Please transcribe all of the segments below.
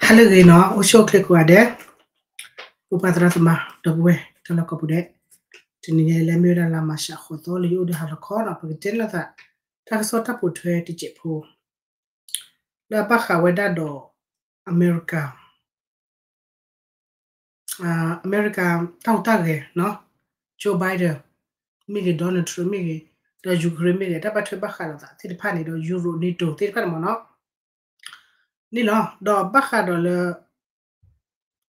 ဟါလၢအဂ့ၤနီၤ, အိၣ်ဆူၣ်အိၣ်ချ့ကိးဂၤဒဲး, ဖိပၢ်သရၣ်သမါ ဒီပုၢ်ဝဲၢ် တၢ်လီၢ်ကိးပူၤဒဲး, တနံၤညါအံၤလၢမ့ၢ်ဝဲဒၣ်လါမၤရှးဃိးသီ လၢယအိၣ်ဒီးဟါလီၤခီနီၤ, ပကတဲန့ၢ်လိာ်သး တၢ်ကစီၣ်တၢ်ပိာ်ထွဲတစဲးဖိ လၢအဘၣ်ဃးဝဲဒၣ်ဒီး အမဲရကၤ အမဲရကၤတၢ်ဟူးတၢ်ဂဲၤနီၤ, Joe Biden မ့ၢ်ဂ့ၤ, Donald Trump မ့ၢ်ဂ့ၤ, ဒီး Ukraine မ့ၢ်ဂ့ၤ, တၢ်ဘၣ်ထွဲဘၣ်ဃးလိာ်သးသ့ၣ်တဖၣ်န့ၣ်ဒီး Europe NATO သ့ၣ်တဖၣ်န့ၣ်မ့ၢ်နီၤ, န့ၣ်လီၤ. ဒီးဘၣ်ဃးဒီးလၢ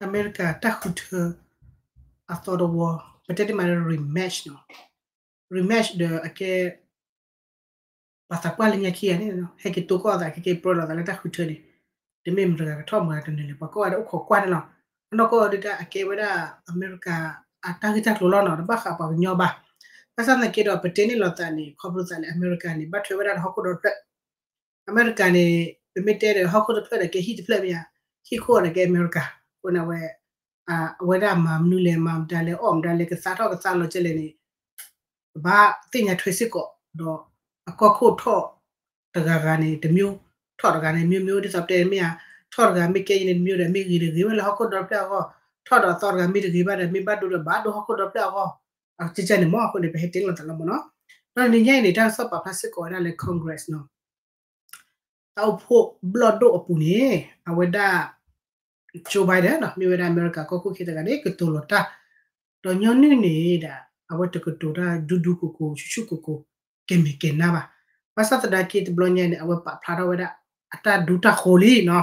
အမဲရကၤတၢ်ဃုထၢအသီတဝီ, ပတဲတ့ၢ်မးလၢ rematch နီၤ, rematch ဒီးအကဲ ပှၤသးပှၢ်လၢညါခံဂၤန့ၣ် ဟဲက့ၤတိၢ်ကီၢ်အသး ကက့ၤပြၢလိာ်သးလၢတၢ်ဃုထၢန့ၣ်, တမ့ၢ်မတၤတဂၤကထီၣ်မတၤတဂၤတနုာ်လီၤ, ပှၤကိးဂၤဒဲးအိၣ်ခိးကွၢ်န့ၣ်လီၤ. အနီၢ်ကီၢ်ဒုးတၢ်အကဲဝဲဒၣ် အမဲရကၤအတၢ်ဂ့ၢ်တၢ်ကျိၤလီၤနီၤ, တဘၣ်ဃးပှၤကညီဘၣ်. ဘၣ်ဆၣ်သနာ်က့ဒီး ပတဲန့ၢ်လိာ်သးန့ၣ် ခီဖျိသးလၢအမဲရကၤန့ၣ် ဘၣ်ထွဲဝဲဒၣ်ဒီးဟီၣ်ခိၣ်ဒီဖျၢၣ်, အမဲရကၤန့ၣ် ပမ့ၢ်တဲဒီးဟီၣ်ခိၣ်တဖျၢၣ်ဒီးကဲဟံၣ်တဖျၢၣ်မ့ၢ်ဧါ, ဟံၣ်ခိၣ်အီၤန့ၣ်ကဲအမဲရကၤ, အဃိန့ၣ်ဝဲ အဝဲဒၣ်မၤမနုၤလဲၣ် မၤမတၤလဲၣ် အီၣ်မတၤလဲၣ် ကသါထီၣ်ကသါလီၤကဲလဲၣ်န့ၣ် ကဘၣ်သ့ၣ်ညါထွဲစ့ၢ်ကီး, ဒီးအကီၢ်ခိၣ်ထီၣ်တဂၤဂၤန့ၣ် တမျိုး, ထီၣ်တဂၤန့ၣ် မျိုးမျိုး ဒ်သိးပတဲမ့ၢ်ဧါ, ထီၣ်တဂၤမ့ၢ်ကဲယံၤန့ၣ် တမျိုးဒီး မ့ၢ်ဂ့ၤဒီးဂ့ၤဝဲလၢဟီၣ်ခိၣ်ဒီဖျၢၣ်အဂီၢ်, ထီၣ်ဒီးအသီတဂၤမ့ၢ်တဂ့ၤဘၣ်ဒီး မ့ၢ်ဘၣ်ဒိဒီးဘၣ်ဒိဟီၣ်ခိၣ်ဒီဖျၢၣ်အဂီၢ်, အကကန့ၣ်မ့ၢ်အဃိန့ၣ် ပဟဲတဲလိာ်သးလီၤမ့ၢ်နီၤ. ဒီးတနံၤညါအံၤန့ၣ် တၢ်ကစီၣ်ပာ်ဖျါစ့ၢ်ကီးဝဲဒၣ်လၢ Congress နီၤ တၢ်အိၣ်ဖှိၣ်ဘျီၣ်ဒိၣ်အပူၤန့ၣ် အဝဲဒၣ် Joe Biden နီၤ မ့ၢ်ဝဲဒၣ်အမဲရကၤကီၢ်ခိၣ်ခံတဂၤန့ၣ် ကတိၤလီၤတၢ်, ဒီးညီနုၢ်န့ၣ်ဒၣ် အဝဲတကတိၤတၢ်ဒူဒူကိကိၤ ဆူၣ်ဆူၣ်ကိကိၤ ကဲမဲာ်ကဲနါဘၣ်. ဘၣ်ဆၣ်သနာ်က့တဘျီညါန့ၣ် အဝဲပာ်ဖျါထီၣ်ဝဲဒၣ် အတၢ်ဒူတၢ်ဃိၤလံနီၤ,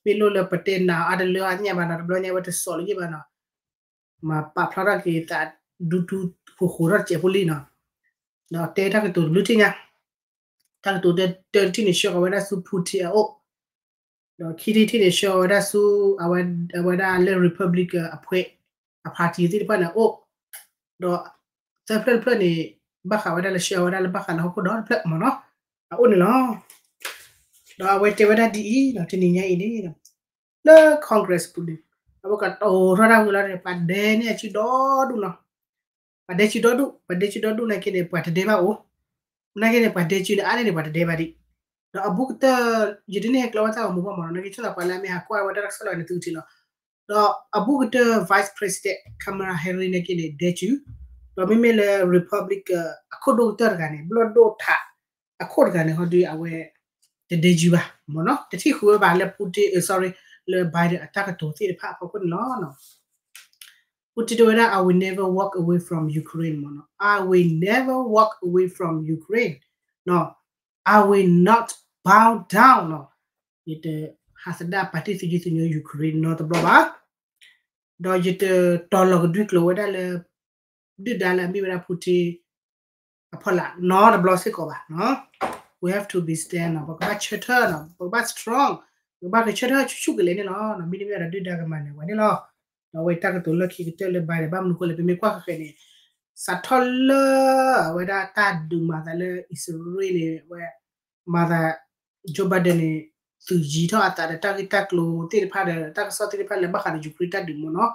မ့ၢ်လိၣ်လၢပတဲနၤအါတလၢအညါဘၣ်နီၤ, တဘျီညါအဝဲတစိာ်လၢယဘၣ်နီၤ မၤပာ်ဖျါထီၣ်က့ၤသးဒူဒူဃိၤဃိၤထီၣ်တစဲးဖိလံနီၤ. ဒီးတဲတၢ်ကတိၤတဘျုးထံၣ်ညါ, တၢ်ကတိၤတၢတထံၣ်န့ၣ် ဆှၢဃီၤဝဲဒၣ်ဆူ Putin အအိၣ်, ဒီးခံထံၣ်တထံၣ်န့ၣ် ဆှၢဃီၤဝဲဒၣ်ဆူ အဝဲဒၣ်လၢ Republican အဖှဲး အ party သ့ၣ်တဖၣ်န့ၣ်အအိၣ်, ဒီးသၢဖျၢၣ်တဖျၢၣ်န့ၣ် ဘၣ်ဃးဝဲဒၣ်လၢဆှၢဃီၤဝဲဒၣ်လၢဘၣ်ဃးလၢဟီၣ်ခိၣ်ဒီတဖျၢၣ်မ့ၢ်နီၤ, အအိၣ်န့ၣ်လီၤ. ဒီးအဝဲတဲဝဲဒၣ်ဒ်အံၤနီၤ, တနံၤညါအံၤန့ၣ် လၢ Congress ပူၤန့ၣ် အဝဲကတိၤထီၣ်တၢ်ဝံၤလီၤန့ၣ် ပှၤဒဲန့ၢ်အစုဒီဒူၣ်နီၤ, ပှၤဒဲစုဒီဒူၣ်, ပှၤဒဲစုဒီဒူၣ်နာ်က့န့ၣ် ပှၤတဒဲဘၣ်အိၣ်, နာ်က့န့ၣ် ပှၤဒဲစုန့ၣ် အါန့ၢ်န့ၣ် ပှၤတဒဲဘၣ်ဒံး, ဒီးအဘူးကတၢၢ် ယဒ်န့ၣ်ဟဲကျီဝဲတၢ်ဂီၤမူဘၣ်မ့ၢ်နီၤ, နာ်က့ဆိသးပှၤလၢအမ့ၢ်ဟးကွၢ်ဝဲဒၣ်တၢ်ကစီၣ်လၢန့ၣ်သုထံၣ်လီၤ. ဒီးအဘူးကတၢၢ် Vice President Kamala Harris နာ်က့န့ၣ် ဒဲစု, ဒီးမ့မ့ၢ်လၢ Republican အခိၣ်ဒိၣ်ကတၢၢ်တဂၤန့ၣ် ဘျီၣ်ဒိၣ်ထးအခိၣ်တဂၤန့ၣ် ဟီဒုးအဝဲ တဒဲစုဘၣ်မ့ၢ်နီၤ, တထံၣ်ဃုာ်ဝဲဘၣ်လၢ Putin, sorry, လၢ Biden အတၢ်ကတိၤသ့ၣ်တဖၣ်အဖီခိၣ်န့ၣ်လီၤ. Putin တဲဝဲဒၣ် I will never walk away from Ukraine မ့ၢ်နီၤ, I will never walk away from Ukraine နီၤ, I will not bow down နီၤ, ယတဟးသဒၣ်ပာ်တ့ၢ်သုယုၢ်သုညိ Ukraine နီတဘျီဘၣ်, ဒီးယတတီၤလီၤကဒွံကျိၤဝဲဒၣ်လၢ ဒုၣ်ဒါလၢအမ့ၢ်ဝဲဒၣ် Putin အဖီလာ်နီတဘျီစ့ၢ်ကီးဘၣ်နီၤ. We have to be stand နီၤ, ပကဘၣ်ဆၢထၢၣ်နီၤ, ပကဘၣ် strong, ပကဘၣ်ကဆၢထၢၣ်ဆူၣ်ဆူၣ်ကလဲာ်န့ၣ်လီၤ. မ့တမ့ၢ်ဒီးဒုၣ်ဒါကမၤနၢၤပှၤန့ၣ်လီၤ. ဒီးအဝဲတၢ်ကတိၤလၢခံကတၢၢ်လၢ Biden ဘၣ်မနုၤဃိလဲၣ် ပမ့ၢ်ကွၢ်ဃဲၤဃဲၤန့ၣ် စးထီၣ်လၢအဝဲဒၣ်တၢ်ဒုးမၤသးလၢအံၣ်စရ့လးန့ၣ် အဝဲမၤသး Joe Biden န့ၣ် သုးယံၤထီၣ်အသးဒီးတၢ်ဂ့ၢ်တၢ်ကျိၤသ့ၣ်တဖၣ်ဒီး တၢ်ကစီၣ်သ့ၣ်တဖၣ်လၢဘၣ်ဃးဒီး Ukraine တၢ်ဒုးမ့ၢ်နီၤ,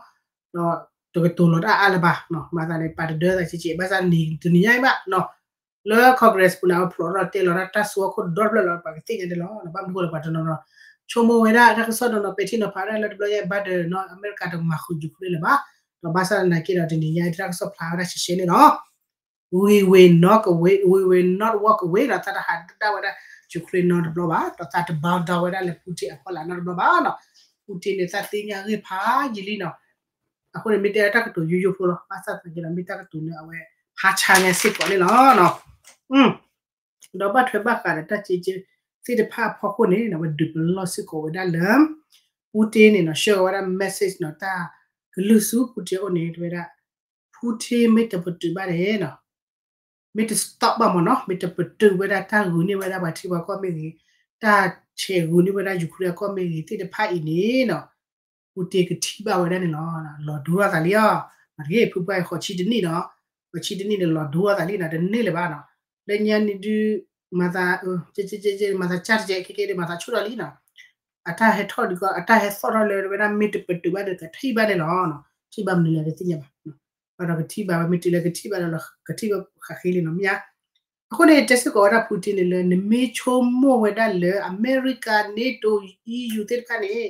ဒီးတကတိၤလီၤတၢ်အါလၢၤဘၣ်, မၤသးန့ၣ် ပာ်တဒၢသးကဲကဲ ဘၣ်ဆၣ်န့ၣ်တနံၤညါအံၤဘၣ်နီၤ, လၢ Congress ပူၤန့ၣ် အဝဲဖျိးထီၣ်တဲလီၤတၢ် တၢ်စိအခိၣ်ဒီဖျၢၣ်လီၤ ပှၤကသ့ၣ်ညါဒဲးလီၤ, ဘၣ်မနုၤဃိလၢပှၤတနီၤနီၤ ဆိကမိၣ်ဝဲဒၣ် တၢ်ကစီၣ်နီၤနီၤ ပဲာ်ထံနီၤဖးဝဲဒၣ်လၢတဘျီညါ Biden နီၤ အမဲရကၤတကမၤဃုာ် Ukraine လၢၤဘၣ်, ဒီးဘၣ်ဆၣ်သနာ်က့ဒီး တနံၤညါအံၤ တၢ်ကစီၣ်ဖျါဝဲဒၣ်ရှဲရှဲန့ၣ်လီၤ. We will not walk away, we will not walk away ဒီးသးတဟးဒၣ်ဝဲဒၣ် Ukraine နီတဘျီဘၣ်, ဒီးသးတ bow down ဝဲဒၣ်လၢ Putin အဖီလာ်နီတဘျီဘၣ်နီၤ, Putin န့ၣ် သးသ့ၣ်ညါဂ့ၢ်ဖးယံာ်လံနီၤ, အဃိန့ၣ် မ့ၢ်တဲတၢ်ကတိၤယိယိဖိလီၤ, ဘၣ်ဆၣ်သနာ်က့ဒီး မ့ၢ်တၢ်ကတိၤလၢအဝဲ ဟါဆါညါစ့ၢ်ကီးန့ၣ်လီၤ. ဒီးဘၣ်ထွဲဘၣ်ဃးဒီးတၢ်ကဲကဲသ့ၣ်တဖၣ်အဖီခိၣ်န့ၣ် အဝဲဒုးပလီၢ်စ့ၢ်ကီးဝဲဒၣ်လၢ Putin န့ၣ်နီၤ ဆှၢဝဲဒၣ် message နီၤ တၢ်ကလုၢ်ဆူ Putin အအိၣ်န့ၣ် တဲဝဲဒၣ် Putin မ့ၢ်တပတုာ်ဘၣ်န့ၣ်နီၤ မ့ၢ်တ stop ဘၣ်မ့ၢ်နီၤ, မ့ၢ်တပတုာ်ဝဲဒၣ်တၢ်ဂုာ်န့ၢ်ဝဲဒၣ်ပှၤထံပှၤကီၢ်မ့ၢ်ဂ့ၤ, တၢ်ဆဲးဂုာ်န့ၢ်ဝဲဒၣ် Ukraine အကီၢ်မ့ၢ်ဂ့ၤသ့ၣ်တဖၣ်အံၤန့ၣ်နီၤ, Putin ကထံၣ်ဘၣ်ဝဲဒၣ်န့ၣ်လီၤ, လီၤဒူထီၣ်သးလံအီၤ, မ့ၢ်တဂ့ၤ ဖုပှၢ်ဃိးဆံတနံၣ်နီၤ, ဃိးဆံတနံၣ်န့ၣ်လီၤဒူထီၣ်သးလံနီၤ, တန့ၢ်လၢၤဘၣ်နီၤ, လၢညါန့ၣ်ဒုး မၤသး မၤသးကၢ်တကဲ ခဲကဲဒုး မၤသးဆူၣ်ထီၣ်လံနီၤ, အတၢ်ဟဲထီၣ်ဒုးကီး အတၢ်ဟဲသီၣ်ထီၣ်လၢဝဲဒၣ် မ့ၢ်တပတုာ်ဘၣ်ဒီး ကထံၣ်ဘၣ်န့ၣ်လီၤ, ထံၣ်ဘၣ်မနုၤလဲၣ်တသ့ၣ်ညါဘၣ်, ဘၣ်ဒီးကထံၣ်ဘၣ်ဝဲ မ့ၢ်တုၤလၢကထံၣ်ဘၣ်ဒီး ကထံၣ်ဘၣ်ဃးဃ့လံနီၤ မ့ၢ်ဧါ. အဃိန့ၣ် တဲစ့ၢ်ကီးဝဲဒၣ် Putin န့ၣ်လၢ နမ့ၢ်ဆိကမိၣ်ဝဲဒၣ်လၢ အမဲရကၤ NATO EU သ့ၣ်တဖၣ်န့ၣ်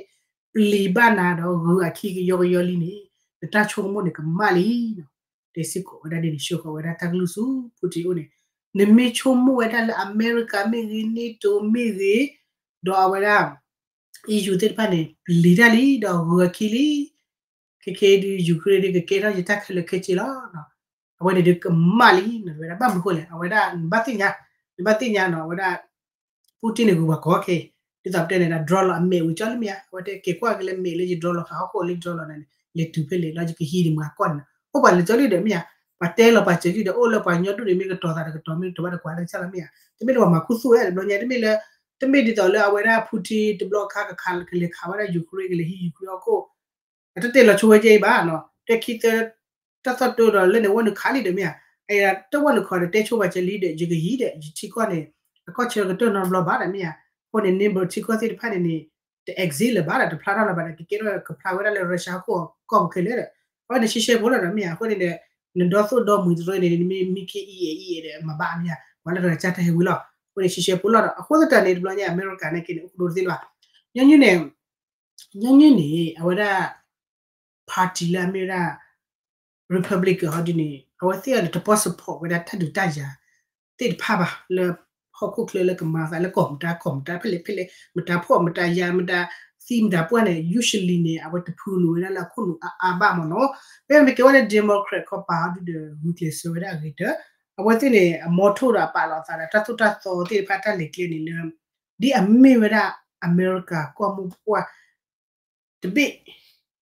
ပျံၤဘၣ်နၤဒီးဂုၤအခံကယီကယီလံန့ၣ် နတၢ်ဆိကမိၣ်န့ၣ်ကမၣ်လံ. တဲစ့ၢ်ကီးဝဲဒၣ်ဒ်န့ၣ် ဆှၢဃီၤဝဲဒၣ်တၢ်ကလုၢ်ဆူ Putin အအိၣ်န့ၣ် နမ့ၢ်ဆိကမိၣ်ဝဲဒၣ်လၢအမဲရကၤမ့ၢ်ဂ့ၤ NATO မ့ၢ်ဂ့ၤ ဒီးအဝဲဒၣ် EU သ့ၣ်တဖၣ်န့ၣ် ပျံၤတၢ်လံ ဒီးဂုၤအခံလံ ခဲခဲဒုး Ukraine ဒုးကကဲထီၣ်ယတၢ်ခဲလၢာ်ခဲဆ့လီၤ. အဝဲန့ၣ်ဒုးကမၣ်လံ နဝဲဒၣ်ဘၣ်မနုၤဃိလဲၣ် အဝဲဒၣ် နဘၣ်သ့ၣ်ညါ နဘၣ်သ့ၣ်ညါနီၤ အဝဲဒၣ် Putin န့ၣ်ဂုၤပှၤကီခဲ ဒ်သိးပတဲန့ၣ် ဒီး drone လီၤအမဲာ်ဝံၤကၠီလံမ့ၢ်ဧါ အဝဲတဲက့ၤကွၢ်က့ၤလၢမဲာ်လၢယ drone လီၤဃာ်ဟီၣ်ခိၣ်လၢ drone လီၤန့ၣ် လဲၤတုၤဖဲလဲၣ်လီၤ ယကဟံးန့ၢ်မုၢ်ဟးကီၢ်န့ၣ် အိၣ်ပှၤလဲၤကၠီလံဒီးမ့ၢ်ဧါ ပှၤတဲလီၤပှၤစၢၤလံဒီး အိၣ်လၢပှၤကညီဒူၣ်န့ၣ် မ့ၢ်ကတီၤသးတကတီၤ မ့ၢ်ကတီၤဘၣ်တကွၢ်လၢကစၢ်လီၤမ့ၢ်ဧါ တမ့ၢ်လၢပှၤမၤခူသူၣ်ဝဲတဘျီညါ တမ့ၢ်လၢ တမ့ၢ်ဒ်သိးလၢအဝဲဒၣ် Putin တဘျီခါကခး ကလဲၤခးဝဲဒၣ် Ukraine ကလဲၤဟံး Ukraine ဟီၣ်ခိၣ် အတတဲလီၤဆိဝဲကဲအံၤဘၣ်နီၤ တဲခံသၢ တၢ်သီၣ်တိဒီးလၢန့ၣ် ဝဲနုာ်ခးလံဒီးမ့ၢ်ဧါ အတဝဲနုာ်ခီဒီး တဲဆိပာ်စၢၤလံဒီး ယကဟံးဒီး ယထံကီၢ်န့ၣ် အကီၢ်ဆၢကတၢၢ်နီတဘျီဘၣ်ဒီးမ့ၢ်ဧါ အဃိန့ၣ် neighbor ထံကီၢ်သ့ၣ်တဖၣ်န့ၣ်န့ၣ် တ exist လၢၤဘၣ်ဒီး တဖျါထီၣ်လၢၤဘၣ်ဒီး ကကဲထီၣ်ကဖျါဝဲဒၣ်လၢ Russia ဟီၣ်ခိၣ်ကီၢ်ပူၤခဲလၢာ်ဒီး အဝဲန့ၣ်ရှဲရှဲဖိလီၤဒီးမ့ၢ်ဧါ အဃိန့ၣ်ဒီး နဒီသိၣ်ဒီမှံၤတရၢန့ၣ် နမ့ၢ်မံခ့အံၤအဲၣ်အံၤအဲၣ်ဒီး မၤဘၣ်မ့ၢ်ဧါ ပှၤလၢကစၢ်တၢ်ဟဲဝံၤလီၤ အဃိန့ၣ်ရှဲရှဲဖိလီၤဒီး အဃိသတးန့ၣ် တဘျီညါ အမဲရကၤန့ၣ်က့န့ၣ် အိၣ်ဒိတသ့လီၤ ညီနုၢ်န့ၣ် ညီနုၢ်န့ၣ် အဝဲဒၣ် party လၢအမ့ၢ်ဝဲဒၣ် Republican ဟီဒ်န့ၣ် အဝဲသ့ၣ်အီၤန့ၣ် တပီၢ် support ဝဲဒၣ်တၢ်ဒုးတၢ်ယၤ သ့ၣ်တဖၣ်ဘၣ် လၢဟီၣ်ခိၣ်ချၢလၢကမၤသးလၢကီၢ်မတၤကီၢ်မတၤဖဲလဲၣ်ဖဲလဲၣ် မတၤဖှီၣ်မတၤယာ် မတၤသံမတၤပှၢ်န့ၣ် usually န့ၣ် အဝဲတဖုလိာ်ဝဲဒၣ်လၢအခိၣ်နူာ်အါအါဘၣ်မ့ၢ်နီၤ ဖဲမ့ၢ်ကဲဝဲလၢ Democrat ခီပၤဟီဒ်ဒီး ဂုာ်ကျဲးစၢးဝဲဒၣ်အဂ့ၤတၢၢ် အဝဲသ့ၣ်န့ၣ် အမီထိၣ်ဒီးအပာ်လီၤအသးဒီး တၢ်သိၣ်တၢ်သီသ့ၣ်တဖၣ်တၢ်လဲၤကျဲန့ၣ်လၢ ဒ်အမ့ၢ်ဝဲဒၣ် အမဲရကၤကီၢ်မိၢ်ပှၢ် တဘ့ၣ်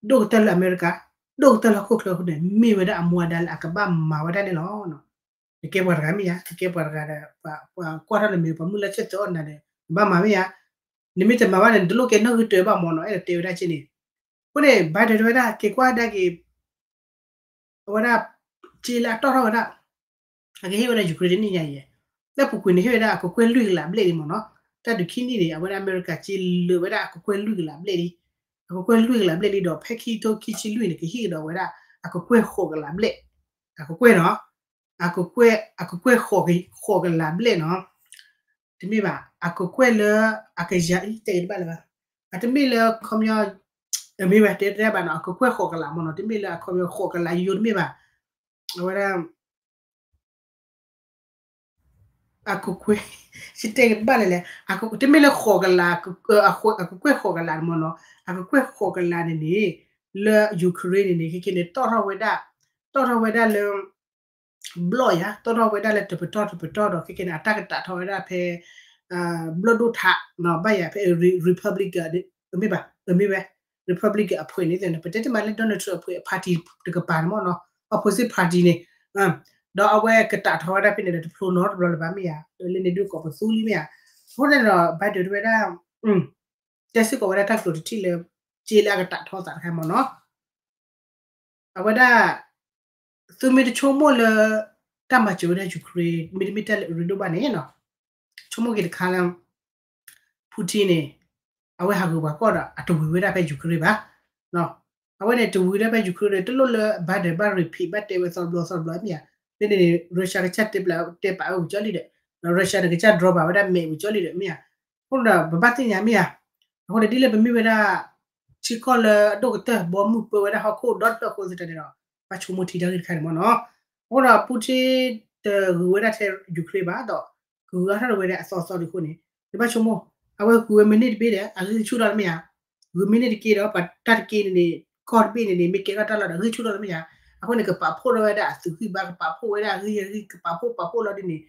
ဒိၣ်ကတၢၢ်လၢအမဲရကၤ ဒိၣ်ကတၢၢ်လၢဟီၣ်ခိၣ်ချၢအဃိန့ၣ် မ့ၢ်ဝဲဒၣ်အမူအဒါလၢအကဘၣ်မၤဝဲဒၣ်န့ၣ်လီၤ. နကဲပှၤတဂၤမ့ၢ်ဧါ နကဲပှၤတဂၤဒီး ပှၤကွၢ်ထီၣ်နမဲာ် ပှၤမုၢ်လၢ်ဆၢၣ်သၢအီၣ်နၤဒီး နဘၣ်မၤမ့ၢ်ဧါ နမ့ၢ်တမၤဘၣ်န့ၣ် နတလိၣ်ကဲနီၣ်ဂံၢ်တၢဘၣ်မ့ၢ်နီၤ အဲၣ်ဒိးတဲဝဲဒၣ်က့န့ၣ် အဃိန့ၣ် Biden တဲဝဲဒၣ် က့ၤကွၢ်ဒၣ်က့ၤ အဝဲဒၣ် က့လၢအတီၣ်ထီၣ်ဝဲဒၣ် အကဟ့ၣ်ဝဲဒၣ် Ukraine တနံၣ်ညါအံၤ လၢအပူၤကွံာ်န့ၣ် ဟ့ၣ်ဝဲဒၣ်အကကွဲၢ်လွံၢ်ကလးဘျဲၣ်လံမ့ၢ်နီၤ တၢ်ဒုးခံနံၣ်န့ၣ် အဝဲဒၣ်အမဲရကၤက့လၢာ်ဝဲဒၣ်အကကွဲၢ်လွံၢ်ကလးဘျဲၣ်လံ အကကွဲၢ်လွံၢ်ကလးဘျဲၣ်လံဒီး ဖဲခံကထိခံဆံလွံၢ်န့ၣ် ကဟ့ၣ်ကဒီးဝဲဒၣ် အကကွဲၢ်ဃိးကလးဘျဲၣ် အကကွဲၢ်နီၤ အကကွဲၢ် အကကွဲၢ် ဃိးကလးဘျဲၣ်နီၤ တမ့ၢ်ဘၣ် အကကွဲၢ်လၢ အကယၤအံၤ တဲတဘၣ်လၢၤဘၣ် အတမ့ၢ်လၢခီပညီ မ့ၢ်ဝဲတဲတဲဘၣ်နီၤ အကကွဲၢ်ဃိးကလးမ့ၢ်နီၤ တမ့ၢ်လၢအခီပညီဃိးကလးယိယိတမ့ၢ်ဘၣ် အဝဲဒၣ် အကကွဲၢ် ယတဲကဘၣ်လဲၣ်လဲၣ် တမ့ၢ်လၢဃိးကလး အကကွဲၢ်ဃိးကလးန့ၣ်မ့ၢ်နီၤ အကကွဲၢ်ဃိးကလးန့ၣ်န့ၣ် လၢ Ukraine န့ၣ်န့ၣ် ခဲကဲန့ၣ် တီၣ်ထီၣ်ဝဲဒၣ် တီၣ်ထီၣ်ဝဲဒၣ်လၢ ဘျီၣ်ယၤ တီၣ်ထီၣ်ဝဲဒၣ်လၢတပတီၢ်တပတီၢ်ဒီး ခဲကဲန့ၣ် အတၢ်ကတးထီၣ်ဝဲဒၣ်ဖဲ ဘျီၣ်ဒိၣ်ထး ဘၣ်ယၤဖဲ Republican မ့ၢ်ဘၣ် မ့ၢ်ဝဲ Republican အဖှဲးန့ၣ် ပတဲတမံၤလၢ Donald Trump အဖှဲး party တကပၤန့ၣ်မ့ၢ်နီၤ opposite party န့ၣ် ဒီးအဝဲကတးထီၣ်ဝဲဒၣ်ဖဲန့ၣ်ဒီး တဖျိနီတဘျီလၢၤဘၣ်မ့ၢ်ဧါ လၢန့ၣ်ဒုးကိးပသူလံမ့ၢ်ဧါ အဃိန့ၣ်ဒီး Biden တဲဝဲဒၣ် တဲစ့ၢ်ကီးဝဲဒၣ်တၢ်ကတိၤတထံၣ်လၢ က့လၢအကတးထီၣ်သးတခါမ့ၢ်နီၤ အဝဲဒၣ် သုမ့ၢ်တဆိကမိၣ်လၢ တၢ်မၤစၢၤဝဲဒၣ် Ukraine မ့တမ့ၢ်တၢ်လၢအရ့ဒိၣ်ဘၣ်န့ၣ်နီၤ ဆိကမိၣ်က့ၤတခါလၢ Putin န့ၣ် အဝဲဟးဂူာ်ပှၤကီၢ်ဒီး အတဝံၤဝဲဒၣ်ဖဲ Ukraine ဘၣ် အဝဲန့ၣ်တဝံၤဒၣ်ဖဲ Ukraine န့ၣ် တလိၣ်လၢ Biden ဘၣ် repeat ဘၣ်တဲဝဲသီတဘျီသီတဘျီမ့ၢ်ဧါ လၢန့ၣ်န့ၣ် Russia ကစၢ်တဲပာ် တဲပာ်ဝဲဝံၤကၠီလံဒီး Russia န့ၣ်ကစၢ် drop ဘၣ်ဝဲဒၣ်မဲာ်ဝံၤကၠီလံဒီးမ့ၢ်ဧါ အဃိဒီး ပဘၣ်သ့ၣ်ညါမ့ၢ်ဧါ အဃိန့ၣ်ဒ်လၢပမ့ၢ်ဝဲဒၣ် ထံကီၢ်လၢအဒိၣ်ကတၢၢ် ဘီမုၢ်ပၢဝဲဒၣ်ဟီၣ်ခိၣ်ဒီတဖျၢၣ်အဃိသတးန့ၣ်ဒီး ဘၣ်ဆိကမိၣ်ထံတၢ်ဂ့ၢ်တခါန့ၣ်မ့ၢ်နီၤ အဃိဒီး Putin တဂုာ်ဝဲဒၣ်ထဲ Ukraine ဘၣ်ဒီး ကဂုာ်အါထီၣ်ဝဲဒၣ်အသီသီဒံးအဃိန့ၣ် နဘၣ်ဆိကမိၣ် အဝဲဂုာ်ဝဲမံးနံးတဘ့ၣ်ဒီး အဂံၢ်ဆူၣ်ထီၣ်လၢမ့ၢ်ဧါ ဂုာ်မံးနံးတက့ဒီး ပှၤတၢ်တက့န့ၣ်န့ၣ် ကီၢ်တဘ့ၣ်န့ၣ်န့ၣ် မ့ၢ်ကဲထီၣ်တၢ်လီၢ်ဒီး အဂံၢ်ဆူၣ်ထီၣ်လၢမ့ၢ်ဧါ အဃိန့ၣ် ကပာ်ဖှိၣ်ထီၣ်ဝဲဒၣ်အသုးဂံၢ်ဘါ ကပာ်ဖှိၣ်ဝဲဒၣ်အဂံၢ်အဂံၢ် ကပာ်ဖှိၣ်ပာ်ဖှိၣ်လီၤဒ်န့ၣ်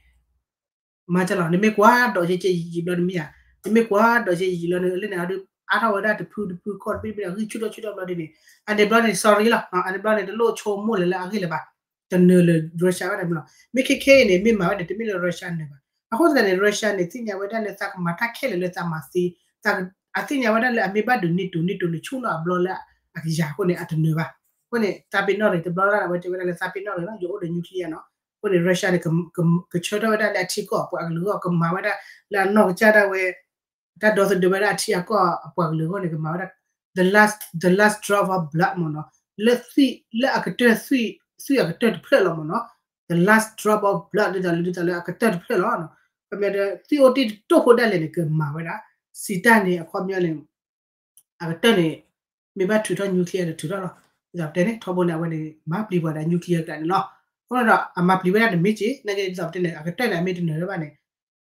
မၤတလီၤ နမ့ၢ်ကွၢ်ဒီးယဲယဲယံာ်ဘျီန့ၣ်မ့ၢ်ဧါ နမ့ၢ်ကွၢ်ဒီးယဲယံာ်လီၤန့ၣ် လၢန့ၣ်အါထီၣ်ဝဲဒၣ်တဖုတဖု ကီၢ်တဘ့ၣ်တဘ့ၣ်ဒီး ဂံၢ်ဆူၣ်ထီၣ်ဆူၣ်ထီၣ်ဘျီဒ်န့ၣ် အန့ၣ်ဘျီန့ၣ် sorry လီၤ အန့ၣ်ဘျီန့ၣ် တလိၣ်ဆိကမိၣ်လၢၤလၢအဂ့ၢ်လၢၤဘၣ် တနၢၤလၢ Russia ဘၣ်န့ၣ်မ့ၢ်လီၤ မ့ၢ်ခဲခဲအံၤန့ၣ် မ့ၢ်မၤဝဲန့ၣ် တမ့ၢ်လၢ Russia နၢၤဘၣ် အဃိသတးန့ၣ် Russia န့ၣ် သ့ၣ်ညါဝဲဒၣ်လၢသးကမၤတၢ်ခဲလၢာ်လၢသးမၤသ့ အသ့ၣ်ညါဝဲဒၣ်လၢအမ့ၢ်ဘၣ်ဒုး NATO NATO န့ၣ် ဆူၣ်လီၤအဘျီလၢအကယၤအဃိန့ၣ် အတနၢၤဘၣ် အဃိန့ၣ် သးပ့ၤနီၣ်ရံၣ် တဘျီလၢ်အဝဲတဲဝဲဒၣ်လၢသးပ့ၤနီၣ်ရံၣ်လီၤ ယအိၣ်ဒီး nuclear နီၤ အဃိန့ၣ် Russia န့ၣ် ကဆၢထၢၣ်ဝဲဒၣ်လၢအထံကီၢ်အပှၤကလုာ်အဂီၢ် ကမၤဝဲဒၣ်လၢအနီၢ်ကစၢ်ဒၣ်ဝဲ တၢ်ဒီသဒၢဝဲဒၣ်အထံအကီၢ်အပှၤကလုာ်အဂီၢ်န့ၣ် ကမၤဝဲဒၣ် the last the last drop of blood မ့ၢ်နီၤ လၢသွံၣ်လၢအကတၢၢ်သွံၣ် သွံၣ်အကတၢၢ်တဖျၢၣ်လီၤမ့ၢ်နီၤ the last drop of blood ဒ်သိးလၢ ဒ်သိးလၢအကတၢၢ်တဖျၢၣ်လီၤ. ခီပညီဒီး သွံၣ်အိၣ်တ့ၢ်တတိၢ်ဖိဒၣ်လဲာ်န့ၣ် ကမၤဝဲဒၣ် စံးတၢ်န့ၣ် အခီပညီန့ၣ် အကတၢၢ်န့ၣ် မ့ၢ်ဘၣ်ထုးထီၣ် nuclear ဒီးထုးထီၣ်လီၤ. ဒ်သိးပတဲန့ၣ် ထီဘိန့ၣ် အဝဲန့ၣ် မၤပျံၤပှၤဒီး nuclear ကျးန့ၣ်လီၤ. အဃိဒီး အမၤပျံၤဝဲဒၣ်တမ့ၢ်က့ နာ်က့ ဒ်သိးပတဲန့ၣ် အကတၢၢ်န့ၣ် အမ့ၢ်တနၢၤလၢၤဘၣ်န့ၣ်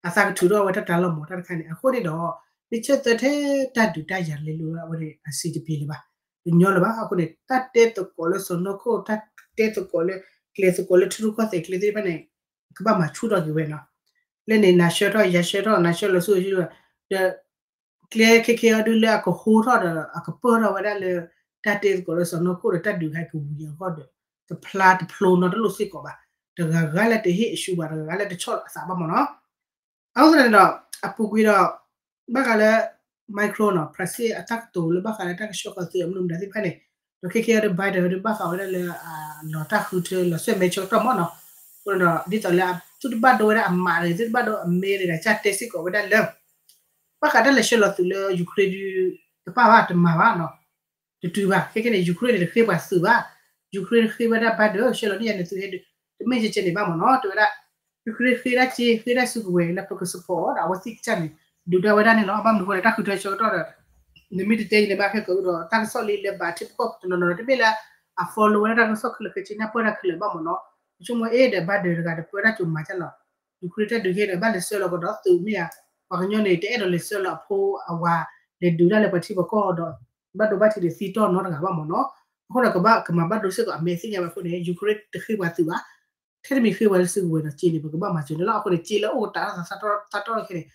အသးကထုးထီၣ်ဝဲတၢ်တၢ်လီၢ်မး တၢ်တခါန့ၣ် အဃိန့ၣ်ဒီး မ့ၢ်ဆၢၣ်သၢထဲတၢ်ဒုးတၢ်ယၤလဲၤလိာ်ဝဲန့ၣ် အဆံးတပျံၤလၢၤဘၣ်, တညီလၢၤဘၣ်. အဃိန့ၣ် တၢ်တဲသကိးလၢစီၢ်နီၤခိၣ် တၢ်တဲသကိးလၢ ကျဲသကိးလၢထံရူၢ်ကီၢ်သဲးကျဲသ့ၣ်တဖၣ်န့ၣ် ကဘၣ်မၤဆူၣ်ထီၣ်က့ၤဝဲနီၤ. လၢန့ၣ် နၤဆှၢထီၣ် ယၤဆှၢထီၣ် နၤဆှၢလီၤဆူၣ်ဆူၣ် ဒီး ကျဲခဲခဲအံၤဒုးလၢအကဟိထီၣ်ဒီး အကပၢၢ်ထီၣ်ဝဲဒၣ်လၢ တၢ်တဲသကိးလၢစီၢ်နီၤခိၣ်ဒီးတၢ်ဒုးဟဲကဝံၤအဂီၢ်ဒီး တဖျါတဖျိနီတလိၣ်စ့ၢ်ကီးဘၣ်. တဂၤဂၤလၢတဟ့ၣ်အဆူဘၣ် တဂၤဂၤလၢတဆီၣ်အသးဘၣ်မ့ၢ်နီၤ. အဃိသတးန့ၣ်ဒီး အပူၤကွံာ်ဒီး ဘၣ်ဃးလၢ Macron နီၤ ဖရၣ်စ့ၣ်အတၢ်ကတိၤလၢဘၣ်ဃးလၢတၢ်ကဆှၢဃီၤသုးအမနုၤမတၤသ့ၣ်တဖၣ်န့ၣ် ဒီးခဲခဲအံၤဒီး Biden ဒီးဘၣ်ဃးဝဲဒၣ်လၢ လီၤတၢ်ဃုထၢလီၤဆှၢမဲာ်ဆှၢကတီၢ်မ့ၢ်နီၤ. အဃိဒီး ဒ်သိးလၢသုတဘၣ်ဒိဝဲဒၣ်အမးန့ၣ် သုတဘၣ်ဒိအမဲန့ၣ်ဒီး ကၢ်တဲစ့ၢ်ကီးဝဲဒၣ်လၢ ဘၣ်ဃးတၢ်လဲၤဆှၢလီၤသုးလၢ Ukraine ဒုး တပၣ်ဘၣ်တမၤဘၣ်နီၤ. တတုၤဘၣ် ခဲခဲန့ၣ် Ukraine န့ၣ် တဃ့ပှၤသုးဘၣ်. Ukraine ဃ့ဝဲဒၣ် Biden ဆှၢလီၤန့ၢ်ယၤန့ၣ် သုဟဲဒုး တမ့ၢ်ကဲကဲန့ၣ်ဘၣ်မ့ၢ်နီၤ တဲဝဲဒၣ် Ukraine ဃ့ဒၣ်စ့ ဃ့ဒၣ်စုကဝဲၤလၢပက support ဒီးအဝဲသ့ၣ်ကစၢ်န့ၣ် ဒုးဒၣ်ဝဲဒၣ်န့ၣ်လီၤ. ဘၣ်မနုၤဃိလဲၣ် တၢ်ဃုထၢဆၢကတီၢ်ဒီး နမ့ၢ်တတဲယံၤန့ၣ် ဘၣ်ခဲကိးဒီး တၢ်ကစီၣ်လံလၢဘၣ်ထံပကီၢ်တနီၤနီၤဒီး တမ့ၢ်လၢ အ follow ဝဲဒၣ်တၢ်ကစီၣ်ခဲလၢာ်ခဲဆ့ နၢ်ပၢၢ်တၢ်ခဲလၢာ်ဘၣ်မ့ၢ်နီၤ. ပဆိကမိၣ်အ့ၣ်ဒီး Biden တဂၤဒီး ပဝဲဒၣ်ကၠိမၤကၢ်လီၤ. Ukraine တၢ်ဒုးကဲဒီး ဘၣ်လဲၤဆှၢလီၤကဒီးသုးမ့ၢ်ဧါ. ပှၤကညီန့ၣ် တအဲၣ်ဒိးလဲၤဆှၢလီၤအဖိအဝၤ လဲၤဒုးဒၣ်လၢပှၤထံပကီၢ်ဒီး ဘၣ်ဒိဘၣ်ထံးဒီးသံတီၢ်နီတဂၤဘၣ်မ့ၢ်နီၤ. အဃိဒီးကဘၣ်ကမၤဘၣ်ဒိစ့ၢ်ကီး အမဲာ်သ့ၣ်ညါဘၣ်အဃိန့ၣ် Ukraine တဃ့ပှၤသုးဘၣ်. ထဲတမံၤဃ့ပှၤလၢစုကဝဲၤဒီးစ့န့ၣ် ပကဘၣ်မၤစၢၤန့ၣ်လီၤ. အဃိန့ၣ် စ့လၢအိၣ်ကတၢ်ထီၣ်သးထီၣ်ခဲန့ၣ်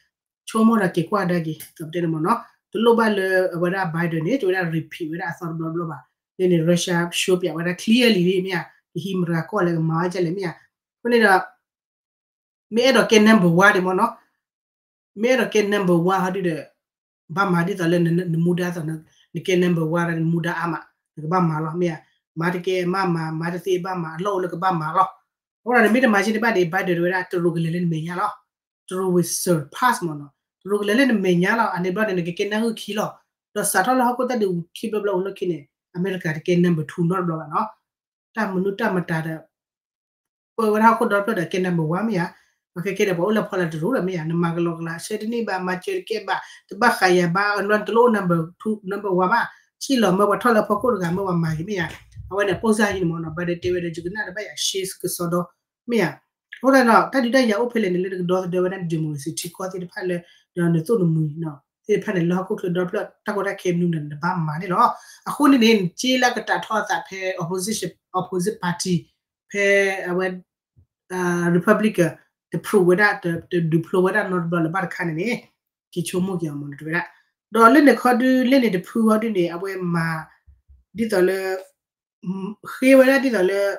ဆိကမိၣ်ဒီးက့ၤကွၢ်ဒါက့ၤ ဒီးပတဲန့ၣ်မ့ၢ်နီၤ. တလိၣ်ဘၣ်လၢအဝဲဒၣ် Biden န့ၣ် တဝဲဒၣ် repeat ဝဲဒၣ်အသီတဘျီဘျီဘၣ်. န့ၣ်န့ၣ် Russia show ပၠးဝဲဒၣ် clearly လံမ့ၢ်ဧါ. ကဟံးမတၤကီၢ်လဲၣ်ကမၤဝဲဒ်လဲၣ်မ့ၢ်ဧါ. အဃိန့ၣ်ဒီး မ့ၢ်အဲၣ်ဒိးကဲ number one ဒံးမ့ၢ်နီၤ. မ့ၢ်အဲၣ်ဒိးကဲ number one ဟီဒုဒီး ဘၣ်မၤဒ်သိးလၢနမူဒါအသိး နကဲ number one ဒီးနမူဒါအါမး နကဘၣ်မၤလီၤမ့ၢ်ဧါ. မၤတကဲဘၣ်မၤ မၤတသ့ဘၣ်မၤ အလီၢ်အိၣ်လၢကဘၣ်မၤလီၤ. အဃိဒီးနမ့ၢ်တမၤက့န့ၣ်ဘၣ်န့ၣ် Biden တဝဲဒၣ် တရူးကလဲၤလၢနမဲာ်ညါလီၤ. တရူး will surpass မ့ၢ်နီၤ. တရူးကလဲၤလၢနမဲာ်ညါလီၤ. အန့ၣ်ဘျီန့ၣ် နကကဲနၢ်ဟူခံလီၤ. ဒီးစးထီၣ်လၢဟီၣ်ခိၣ်တၢ်ဒုးခံဘျီဘျီဝံၤလီၢ်ခံန့ၣ် အမဲရကၤတကဲ number two နီတဘျီဘၣ်နီၤ. တၢ်မနုၤတၢ်မတၤဒီး ပၢဝဲဒၣ်ဟီၣ်ခိၣ်ဒီဖျၢၣ်ဒီးကဲ number one မ့ၢ်ဧါ. ဒီးခဲကဲဒီး ပှၤအိၣ်လၢဖီလာ်တရူးလီၤမ့ၢ်ဧါ. နမၤကလီကလီ ဆၢတန့ၢ်ဘၣ် မၤစၢၤတကဲဘၣ် တဘၣ်ဃးယၤဘၣ် အလွဲၢ်တလိၣ် number two number one ဘၣ်. စံၣ်လီၤမၢပှၤထီၣ်လၢဖီခိၣ်တဂၤ မၢပှၤမၤက့ၤမ့ၢ်ဧါ. အဝဲန့ၣ် ပိၢ်စၢ်ယံၤန့ၣ်မ့ၢ်နီၤ Biden တဲဝဲဒီး ယကနၣ်တဘၣ်ယၤ Chase ကစီဒီ မ့ၢ်ဧါ. အဃိသတးဒီး တၢ်ဒုးတၢ်ယၤအိၣ်ဖဲလဲၣ်န့ၣ် လၢနကဒီသဒၢဝဲဒၣ်န democracy ထံကီၢ်သ့ၣ်တဖၣ်လၢ ဒီးနသိၣ်နမှံၤ သ့ၣ်တဖၣ်န့ၣ် လၢဟီၣ်ခိၣ်ချၢဒီဖျၢၣ် တၢ်ကီတၢ်ခဲမနုၤဒီး နဘၣ်မၤန့ၣ်လီၤ. အဃိန့ၣ်န့ၣ် စ့လၢကတၢ်ထီၣ်အသးဖဲ opposition opposite party ဖဲအဝဲ Republican တဖျိဝဲဒၣ် တဒုးဖျိဝဲဒၣ်နီတဘျီလၢၤဘၣ်တခါန့ၣ်န့ၣ် က့ၤဆိကမိၣ်က့ၤအီၤမ့ၢ်နီၤ တဲဝဲဒၣ်. ဒီးလၢန့ၣ်ခီဒု လၢန့ၣ်တဖုဃီဒုန့ၣ် အဝဲမၤ ဒ်သိးလၢ ဃ့ဝဲဒၣ်ဒ်သိးလၢ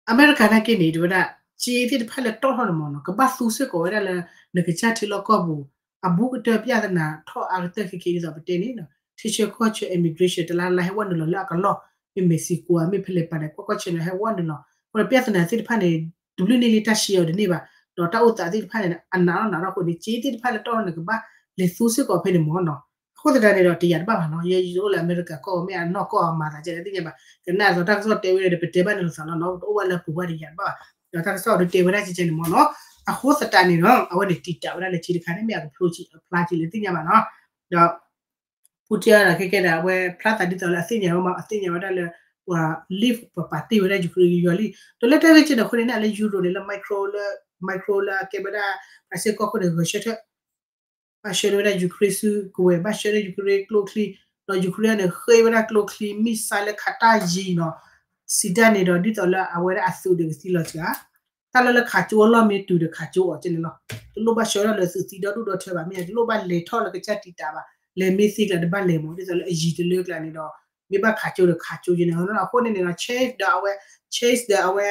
အမဲရကၤနာ်က့န့ၣ် တဲဝဲဒၣ် စ့သ့ၣ်တဖၣ်လၢတီၣ်ထီၣ်န့ၣ်မ့ၢ်နီၤ ကဘၣ်သူစ့ၢ်ကီးဝဲဒၣ်လၢ နကစၢ်ထံလီၢ်ကီၢ်ပူၤ အဘူးကတၢၢ် ပြဿနာ ထီၣ်အါကတၢၢ်ခဲခဲဒ်သိးပတဲန့ၣ် ထံဆၢကီၢ်ဆၢ immigration တလါလါဟဲဝဲနုာ်လီၤလၢအကလီၢ် မ့ၢ် Mexico မ့ၢ်ဖဲလဲၣ်ပၤန့ၣ် ကွၢ်ကွၢ်ဆၢန့ၣ် ဟဲဝဲနုာ်လီၤ. အဃိဒီး ပြဿနာ သ့ၣ်တဖၣ်န့ၣ် တဘျုးန့ၢ်လံတၢ်ဆှံအီၤတန့ၢ်ဘၣ်. ဒီးတၢ်အိၣ်သးသ့ၣ်တဖၣ်န့ၣ် အနးထီၣ်နးထီၣ်အဃိန့ၣ် စ့သ့ၣ်တဖၣ်လၢတီၣ်ထီၣ်န့ၣ် ကဘၣ်လဲၤသူစ့ၢ်ကီးဖဲန့ၣ်မ့ၢ်နီၤ. အဃိသတးန့ၣ်ဒီး တယာ်တဘၣ်ဘၣ်နီၤ ယဲယအိၣ်လၢအမဲရကၤကီၢ်မ့ၢ်အနီၢ်ကီၢ်အမၤသးကဲလၢသ့ၣ်ညါဘၣ် ကနၣ်သိးတၢ်ကစီၣ်တဲဝဲဒီး ပတဲဘၣ်န့ၣ်လီၤသးလီၤနီၤ တအိၣ်ဘၣ်လၢပူၤဘၣ်တယာ်တဘၣ်ဘၣ်. ဒီးတၢ်ကစီၣ်ဒုးတဲဝဲဒၣ်ကဲကဲန့ၣ်မ့ၢ်နီၤ. အဃိသတးန့ၣ်ဒီး အဝဲန့ၣ် တံာ်တာ်ဝဲဒၣ်လၢစ့တခါန့ၣ် မ့ၢ်အကဖျိကဖျါကလဲၣ်သ့ၣ်ညါဘၣ်နီၤ. ဒီး Putin ဒီးခဲကဲဒီး အဝဲဖျါသးဒ်သိးလၢအသ့ၣ်ညါဝဲမ့ၢ် အသ့ၣ်ညါဝဲဒၣ်လၢ ပှၤ leave ပှၤပာ်တ့ၢ်ဝဲဒၣ် Ukraine ယီၤလံ. ဒီးလၢတၢ်ဂ့ၢ်ကဲဒီးအဃိန့ၣ် လၢ Europe န့ၣ် လၢ Macron လၢ Macron လၢအကဲဝဲဒၣ် ဖရၣ်စ့ၣ်ကီၢ်ခိၣ်န့ၣ် ဂဲၤဆၢထၢၣ် ဘၣ်ဆှၢန့ၢ်ဝဲဒၣ် Ukraine စုကဝဲၤ ဘၣ်ဆှၢန့ၢ် Ukraine ကျိချံ ဒီး Ukraine န့ၣ် ဃ့ဝဲဒၣ်ကျိချံ missile လၢခးတၢ်ယံၤနီၤ စံးတၢ်န့ၣ်ဒီး ဒ်သိးလၢအဝဲဒၣ်အသုးဒီးကသံလီၤစှၤ တၢ်လၢလၢခးကၠိအလီၢ်မ့ၢ်တုၤဒီးခးကၠိအီၤကဲန့ၣ်လီၤ. တလိၣ်ဘၣ်ဆှၢဒၣ်လၢသုးသံဒီဒူၣ်ဒီထၢဘၣ် မ့ၢ်တလိၣ်ဘၣ်လဲၤထီၣ်လၢကစၢ်တံာ်တာ်ဘၣ် လဲၤမ့ၢ်သ့ကျါတဘၣ်လဲၤမး ဒ်သိးလၢအယံၤတလၢကျါန့ၣ်ဒီး မ့ၢ်ဘၣ်ခးကၠိဒီးခးကၠိကဲန့ၣ်လီၤ. အဃိန့ၣ်န့ၣ်ဒီး Chase ဒီးအဝဲ Chase ဒီးအဝဲ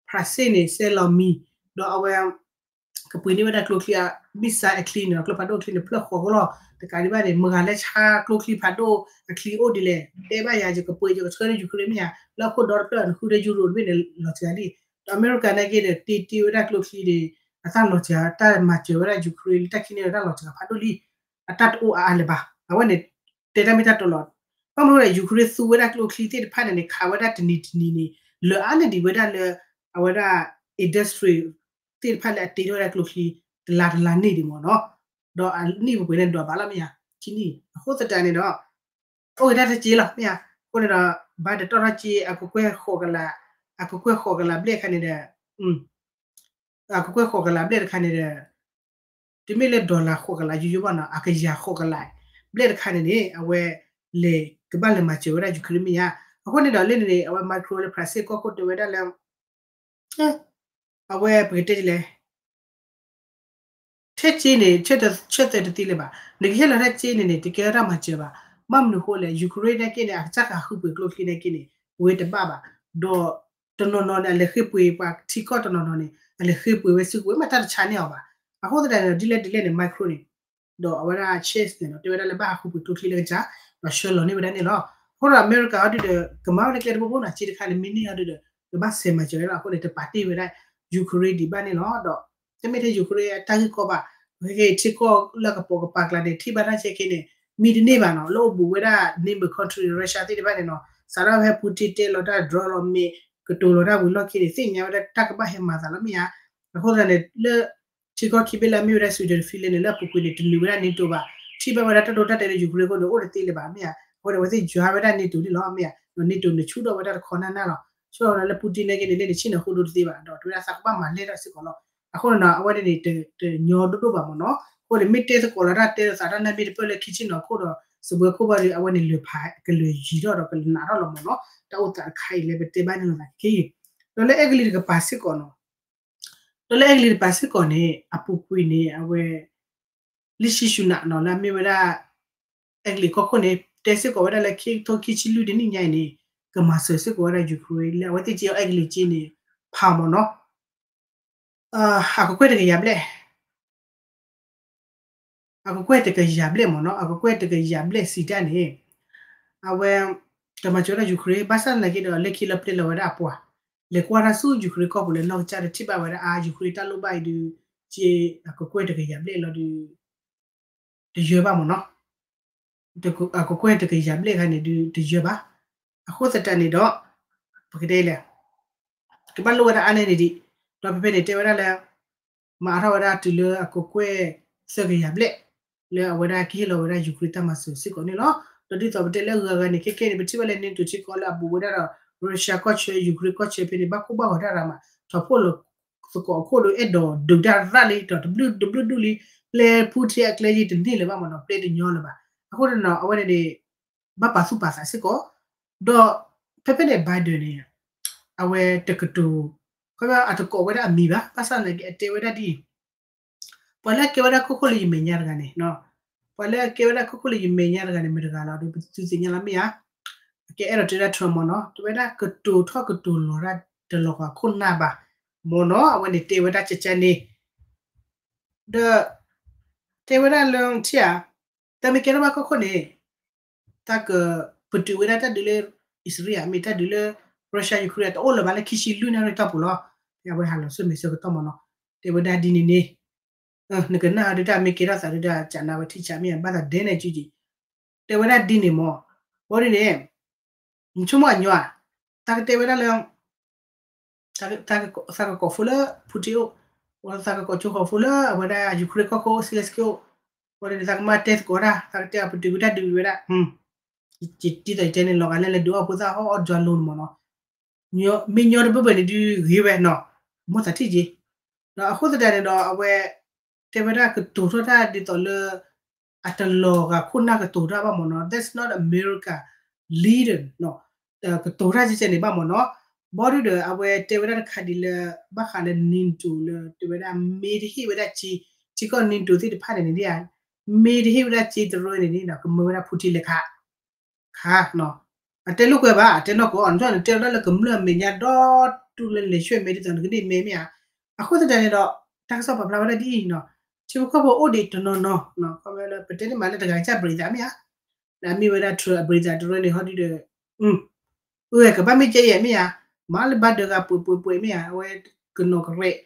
ဖရၣ်စ့ၣ်န့ၣ် စဲလီၤမံၤ ဒီးအဝဲ ကပှ့ၤန့ၢ်ဝဲဒၣ်ကျိချံ missile အချံန့ၣ်ဒီး ကျိဖးဒိၣ်အချံန့ၣ် ဖျၢၣ်ဃီကလီၢ် တကးဒံးဘၣ်န့ၣ် မတၤဂၤလၢဆါကျိချံဖးဒိၣ်အချံအိၣ်ဒ်လဲၣ် တဲဘၣ်ယၤ ယကပှ့ၤ ယကဆှၢန့ၢ် Ukraine မ့ၢ်ဧါ လၢအခိၣ်ဒီတဖျၢၣ် နဃုဒၢ Europe တဘ့ၣ်န့ၣ် လီၤစှၤလံ. ဒီးအမဲရကၤနာ်က့ဒီး တ့တ့ဝဲဒၣ်ကျိချံန့ၣ် အတၢ်လီၤစှၤ တၢ်မၤစၢၤဝဲဒၣ် Ukraine လၢတၢ်ခံန့ၣ်ဒီး တၢ်လီၤစှၤဖးဒိၣ်လံ. အတၢ်တအိၣ်အါအါလၢၤဘၣ်. အဝဲန့ၣ် တဲတၢ်မ့ၢ်တၢ်တီလီၤ. ဘၣ်မနုၤလဲၣ် Ukraine သူဝဲဒၣ်ကျိချံသ့ၣ်တဖၣ်န့ၣ်န့ၣ် ခးဝဲဒၣ်တနံၤတနံၤန့ၣ် လၢအါန့ၢ်ဒံးဝဲဒၣ်လၢ အဝဲဒၣ် industry သ့ၣ်တဖၣ်လၢအတ့ထီၣ်ဝဲဒၣ်ကျိချံ တလါတလါန့ၣ်ဒံးမ့ၢ်နီၤ, ဒီးအနံၣ်ပှဲၤပှဲၤန့ၣ်ဒွးဘၣ်လီၤမ့ၢ်ဧါ, ခံနံၣ် အဃိသတးန့ၣ်ဒီး အိၣ်က့ၤတၢ်တက့လီၤမ့ၢ်ဧါ, အဃိန့ၣ်ဒီး ဘၣ်ဒၢးတီၣ်ထီၣ်က့ အကကွဲၢ်ဃိးကလး, အကကွဲၢ်ဃိးကလးဘျဲၣ်တခါန့ၣ်ဒီး အကကွဲၢ်ဃိးကလးဘျဲၣ်တခါန့ၣ်ဒီး တမ့ၢ်လၢ dollar ဃိးကလးယိယိဘၣ်နီၤ, အကယၤဃိးကလး ဘျဲၣ်တခါန့ၣ်န့ၣ် အဝဲလဲၤကဘၣ်လဲၤမၤစၢၤဝဲဒၣ် Ukraine မ့ၢ်ဧါ. အဃိန့ၣ်ဒီးလၢန့ၣ်န့ၣ် အဝဲ Macron လၢ France ကီၢ်ခိၣ်တဲဝဲဒၣ်လၢ အဝဲပကတဲဒ်လဲၣ် ထဲက့န့ၣ် ဆၢသၢတသ့လၢၤဘၣ်, နကဟ့ၣ်လီၤထဲက့န့ၣ်န့ၣ် တကဲထီၣ်တၢ်မၤစၢၤဘၣ်. ဘၣ်မနုၤအဃိလဲၣ် Ukraine နာ်က့န့ၣ် အကစၢ်ဃုပှ့ၤကျိချံနာ်က့န့ၣ် ဝဲတဘၣ်ဘၣ်, ဒီးတနီၤနီၤန့ၣ် အလဲၤဃ့ပှ့ၤပှၤထံကီၢ်တနီၤနီၤန့ၣ် အလဲၤဃ့ပှ့ၤဝဲစုကဝဲၤ မ့ၢ်တၢ်တဆါန့ၢ်အီၤဘၣ်. အဃိသတးန့ၣ်ဒီး ဒ်လဲၣ်ဒ်လဲၣ်န့ၣ် Macron န့ၣ် ဒီးအဝဲဒၣ် Scholz န့ၣ်ဒီး တဲဝဲဒၣ်လၢဘၣ်ဟးဃုပှ့ၤကျိချံလၢကစၢ် ဒီးဆှၢလီၤန့ၢ်ဝဲဒၣ်န့ၣ်လီၤ. အဃိဒီးအမဲရကၤဟီဒုဒီး ကမၤဝဲဒၣ်ကျဲတဘိဘိနီၤ စ့တခါန့ၣ် မ့ၢ်န့ၢ်ဟီဒုဒီး ကဘၣ်ဆဲးမၤစၢၤဝဲဒၣ်လီၤ. အဃိန့ၣ် တပာ်တ့ၢ်ဝဲဒၣ် Ukraine ဒံးဘၣ်န့ၣ်လီၤ. ဒီးတမ့ၢ်ထဲ Ukraine အတၢ်ဂ့ၢ်ကီဘၣ်, ပကဲထံကီၢ်လၢကပိာ်ကပၤကျါန့ၣ် ထံၣ်ဘၣ်တၢ်ဆဲးက့န့ၣ် မံတန့ၢ်ဘၣ်နီၤ, လၢအိၣ်ဘူးဝဲဒၣ် neighbor country Russia သ့ၣ်တဖၣ်န့ၣ်နီၤ, စးထီၣ်ဖဲ Putin တဲလီၤတၢ် drone လီၤမ့ၢ် ကတိၤလီၤတၢ်ဝံၤလီၢ်ခံန့ၣ် သ့ၣ်ညါဝဲဒၣ်တၢ်ကဘၣ်ဟဲမၤသးလီၤမ့ၢ်ဧါ. အဃိသတးန့ၣ် လၢ ထံကီၢ်ခံဘ့ၣ်လၢအမ့ၢ်ဝဲဒၣ် Sweden Finland န့ၣ် လၢအပူၤကွံာ်န့ၣ် တနုာ်ဝဲဒၣ် NATO ဘၣ်, ထံၣ်ဘၣ်ဝဲဒၣ်တၢ်ဒိတၢ်တဲာ်လၢ Ukraine အဃိန့ၣ် အိၣ်တသ့လၢၤဘၣ်မ့ၢ်ဧါ. အဃိန့ၣ် အဝဲသ့ၣ်ယွၤဝဲဒၣ် NATO န့ၣ်လီၤမ့ၢ်ဧါ, ဒီး NATO န့ၣ်ဆူၣ်ထီၣ်ဝဲဒၣ်တခီနၢ်နၢ်လီၤ. ဆူၣ်ထီၣ်ဝဲဒၣ်လၢ Putin နာ်က့န့ၣ် လၢနဆ့ၣ်နီၤခိၣ်ဒိတသ့ဘၣ်, ဒီးတဲဝဲဒၣ်သးကဘၣ်မၤလဲၢ်ထီၣ်စ့ၢ်ကီးလီၤ. အဃိန့ၣ်နီၤ အဝဲန့ၣ်န့ၣ် တညီဒိၣ်ဒိၣ်ဘၣ်မ့ၢ်နီၤ. အဃိန့ၣ် မ့ၢ်တဲသကိးလီၤတၢ်တဲသးတၢ်နၢ်မ့ၢ်တပၢၢ်လၢခံဆ့ၣ်နီၤခိၣ်ဒီး စပွဲခိၣ်ဘၣ်ဒီး အဝဲန့ၣ်လၢာ်ဖးကလၢာ်ယံၤထီၣ်ဒီးကနးထီၣ်လီၤမ့ၢ်နီၤ. တၢ်အိၣ်သးတခါအံၤလၢပတဲဘၣ်န့ၣ်လီၤသးက့ ဒီးလၢအဲကလံးတကပၤစ့ၢ်ကီးနီၤ, ဒီးလၢအဲကလံးတကပၤစ့ၢ်ကီးန့ၣ် အပူၤကွံာ်န့ၣ် အဝဲ လံၣ်ရှံၣ်ၡူနးနီၤ လၢအမ့ၢ်ဝဲဒၣ် အဲကလံးကီၢ်ခိၣ်န့ၣ် တဲစ့ၢ်ကီးဝဲဒၣ်လၢခံထိခံဆံလွံၢ်တနံၣ်ညါအံၤန့ၣ် ကမၤစၢၤစ့ၢ်ကီးဝဲဒၣ် Ukraine လၢအဝဲသ့ၣ်က့အီၤအဲကလံးက့န့ၣ် ဖးမ့ၢ်နီၤ, အကကွဲၢ်တကယၤဘျဲၣ် အကကွဲၢ်တကယၤဘျဲၣ်မ့ၢ်နီၤ, အကကွဲၢ်တကယၤဘျဲၣ်စံးတၢ်န့ၣ် အဝဲ တမၤစၢၤဝဲဒၣ် Ukraine ဘၣ်ဆၣ်သနာ်က့ဒီး လၢခံလၢပျဲလီၤဝဲဒၣ်အပှၤ လဲၤကွၢ်တၢ်ဆူ Ukraine ကီၢ်ပူၤလၢနီၢ်ကစၢ်ဒီးထံၣ်ဘၣ်ဝဲဒၣ်အါ Ukraine တၢ်လိၣ်ဘၣ်အံၤဒုး က့အကကွဲၢ်တကယၤဘျဲၣ်လီၤဒုး တယၢဘၣ်မ့ၢ်နီၤ, အကကွဲၢ်တကယၤဘျဲၣ်ခါန့ၣ်ဒုးတယၢဘၣ်. အဃိသတးန့ၣ်ဒီး ပကတဲလဲၣ် ကဘၣ်လိၣ်ဝဲဒၣ်အါလဲၣ်န့ၣ်ဒံး, ဒီးဖဲဖဲန့ၣ်တဲဝဲဒၣ်လၢ မၤအါထီၣ်ဝဲဒၣ်တုၤလၢအကကွဲၢ်သၢကယၤဘျဲၣ် လၢအဝဲဒၣ်ကဟ့ၣ်လီၤဝဲဒၣ် Ukraine တၢ်မၤစၢၤစ့ၢ်ကီးန့ၣ်လီၤ. ဒီးဒ်သိးပတဲလၢအဂၤဂၤန့ၣ် ခဲကဲန့ၣ် ပထံၣ်ဘၣ်လၢ NATO ထံကီၢ်လၢအဘူးဝဲဒၣ်ဒီး Russia ကီၢ်ဆၢ Ukraine ကီၢ်ဆၢဖဲန့ၣ် ဘၣ်ကိၢ်ဘၣ်ဂီၤတၢ်ရၤမး ထီၣ်ဖှိၣ်လီၤသကိးအခိၣ်ဒီး အဲၣ်ဒိးဒုးတၢ်ရၣ်လံ ဒီးတဘျုးတဘျုးဒူၣ်လံ ပျဲ Putin အကျဲယံၤတန့ၢ်လၢၤဘၣ်မ့ၢ်နီၤ ပျဲတညီလၢၤဘၣ်. အဃိန့ၣ်နီၤ အဝဲန့ၣ်န့ၣ် ဘၣ်ပာ်သူၣ်ပာ်သးစ့ၢ်ကီး ဒီးဖဲဖဲန့ၣ် Biden န့ၣ် အဝဲတကတိၤ ခီဖျိအတကိးဝဲဒၣ်အမံၤဘၣ် ဘၣ်ဆၣ်သနာ်က့ အတဲဝဲဒၣ်ဒ်အံၤ ပှၤလၢအကဲဝဲဒၣ်ခိခိၣ်လၢယမဲာ်ညါတဂၤန့ၣ် ပှၤလၢအကဲဝဲဒၣ်ခိခိၣ်လၢယမဲာ်ညါတဂၤန့ၣ် မတၤတဂၤလီၤဒီး ပသုသ့ၣ်ညါလီၤမ့ၢ်ဧါ. အကဲအဲၣ်ဒိးတဲဒၣ် Trump မ့ၢ်နီၤ တဲဝဲဒၣ်ကတိၤထီၣ်ကတိၤလီၤတၢ်တလီၤဂာ်ခိၣ်နၢ်ဘၣ် မ့ၢ်နီၤ အဝဲန့ၣ်တဲဝဲဒၣ်ကကန့ၣ် ဒီး တဲဝဲဒၣ်လၢထံၣ်ဧါ တၢ်မ့ၢ်ကဲထီၣ်ဘၣ်ခိခိၣ်န့ၣ် တၢ်ကပတုာ်ဝဲဒၣ်တၢ်ဒုးလၢ အံၣ်စရ့လး မ့ၢ်တၢ်ဒုးလၢ Russia Ukraine တအိၣ်လၢၤဘၣ်လၢခံဆံလွံၢ်နၣ်ရံၣ်တီၢ်ပူၤလီၤ. အဝဲဟးလီၤဆၢၣ်မဲာ်ဆၢကတီၢ်မ့ၢ်နီၤ တဲဝဲဒၣ်ဒ်န့ၣ်န့ၣ် နကနၣ်ဒုးတၢ်မ့ၢ်ကဲထီၣ်သးဒုးတၢ်ကနၣ်ဝဲထံဆးမ့ၢ်ဘၣ်သးဒဲန့ၣ်ကံကံ တဲဝဲဒၣ်ဒ်န့ၣ်မ့ၢ် ဘီဒ်န့ၣ် နဆိကမိၣ်အညီဧါ တၢ်ကတဲဝဲဒၣ်လၢ သးကကိး သးကကိးဖိလၢ Putin အိၣ် သးကကိးကၠိဃီဖိလၢအဝဲဒၣ် Ukraine ကီၢ်ခိၣ် Zelenskyy အိၣ် ဝဲဒၣ်န့ၣ် သးကမၤတဲသကိးတၢ် သးကတဲအီၤပတုာ်ကတၢၢ်ဒုးဝဲဒၣ် ဒ်သိးယတဲန့ၣ် လီၤဂာ်လၢလဲၤဒုးအီၣ်ဖိသၣ်ဟီၣ်အီၣ်ဒွးလိၤန့ၣ်မ့ၢ်နီၤ မ့ၢ်ညီတဘၢဘၢန့ၣ်ဒုးဂ့ၤဝဲနီၤ မိၢ်သးထံၣ်က့ၤ ဒီးအဃိသတးန့ၣ်ဒီးအဝဲ တဲဝဲဒၣ်ကတိၤထီၣ်တၢ်ဒ်သိးလၢ အတလီၤဂာ်ခိၣ်နၢ်ကတိၤတၢ်ဘၣ်မ့ၢ်နီၤ That's not America leader နီၤ ကတိၤတၢ်ကဲကဲန့ၣ်ဘၣ်မ့ၢ်နီၤ ဘီဒုဒီးအဝဲတဲဝဲဒၣ်တခါဒ်လၢ ဘၣ်ဃးလၢ NATO လၢ တဲဝဲဒၣ်မ့ၢ်တဟ့ၣ်ဝဲဒၣ်က့ ထံကီၢ် NATO သ့ၣ်တဖၣ်န့ၣ်န့ၣ် မ့ၢ်တဟ့ၣ်ဝဲဒၣ်က့တရၢန့ၣ်န့ၣ် ကမၢဝဲဒၣ် Putin လဲၤခး ခါ အတဲလိာ်ကွဲဘၣ် အတဲနီၢ်ကီၢ် နထီၣ်နတဲဝဲဒၣ်လၢကမျၢၢ်အမဲာ်ညါဒီတူၢ်လၢ လဲၤဆွဲမဲာ်ဒ်သိးနကန့ၢ်မဲာ်မ့ၢ်ဧါ. အဃိသတးန့ၣ်ဒီး တၢ်ကစီၣ်ပာ်ဖျါဝဲဒၣ်ဒ်အံၤနီၤ ထံဖိကီၢ်ဖိအိၣ်ဒံးတနီၤနီၤ ခီဖျိလၢပတဲန့ၢ်မးလၢတဂၤကစၢ်ဘြံၤသးမ့ၢ်ဧါ လၢအမ့ၢ်ဝဲဒၣ် Trump အဘြံၤသးတရၢန့ၣ်ဟီဒုဒီး အၢ ကဘၣ်မ့ၢ်ကဲအံၤမ့ၢ်ဧါ မၤလၢဘၣ်ဒၢးဂၤပှဲၤပှဲၤပှဲၤမ့ၢ်ဧါ အဝဲကနီၤကရဲး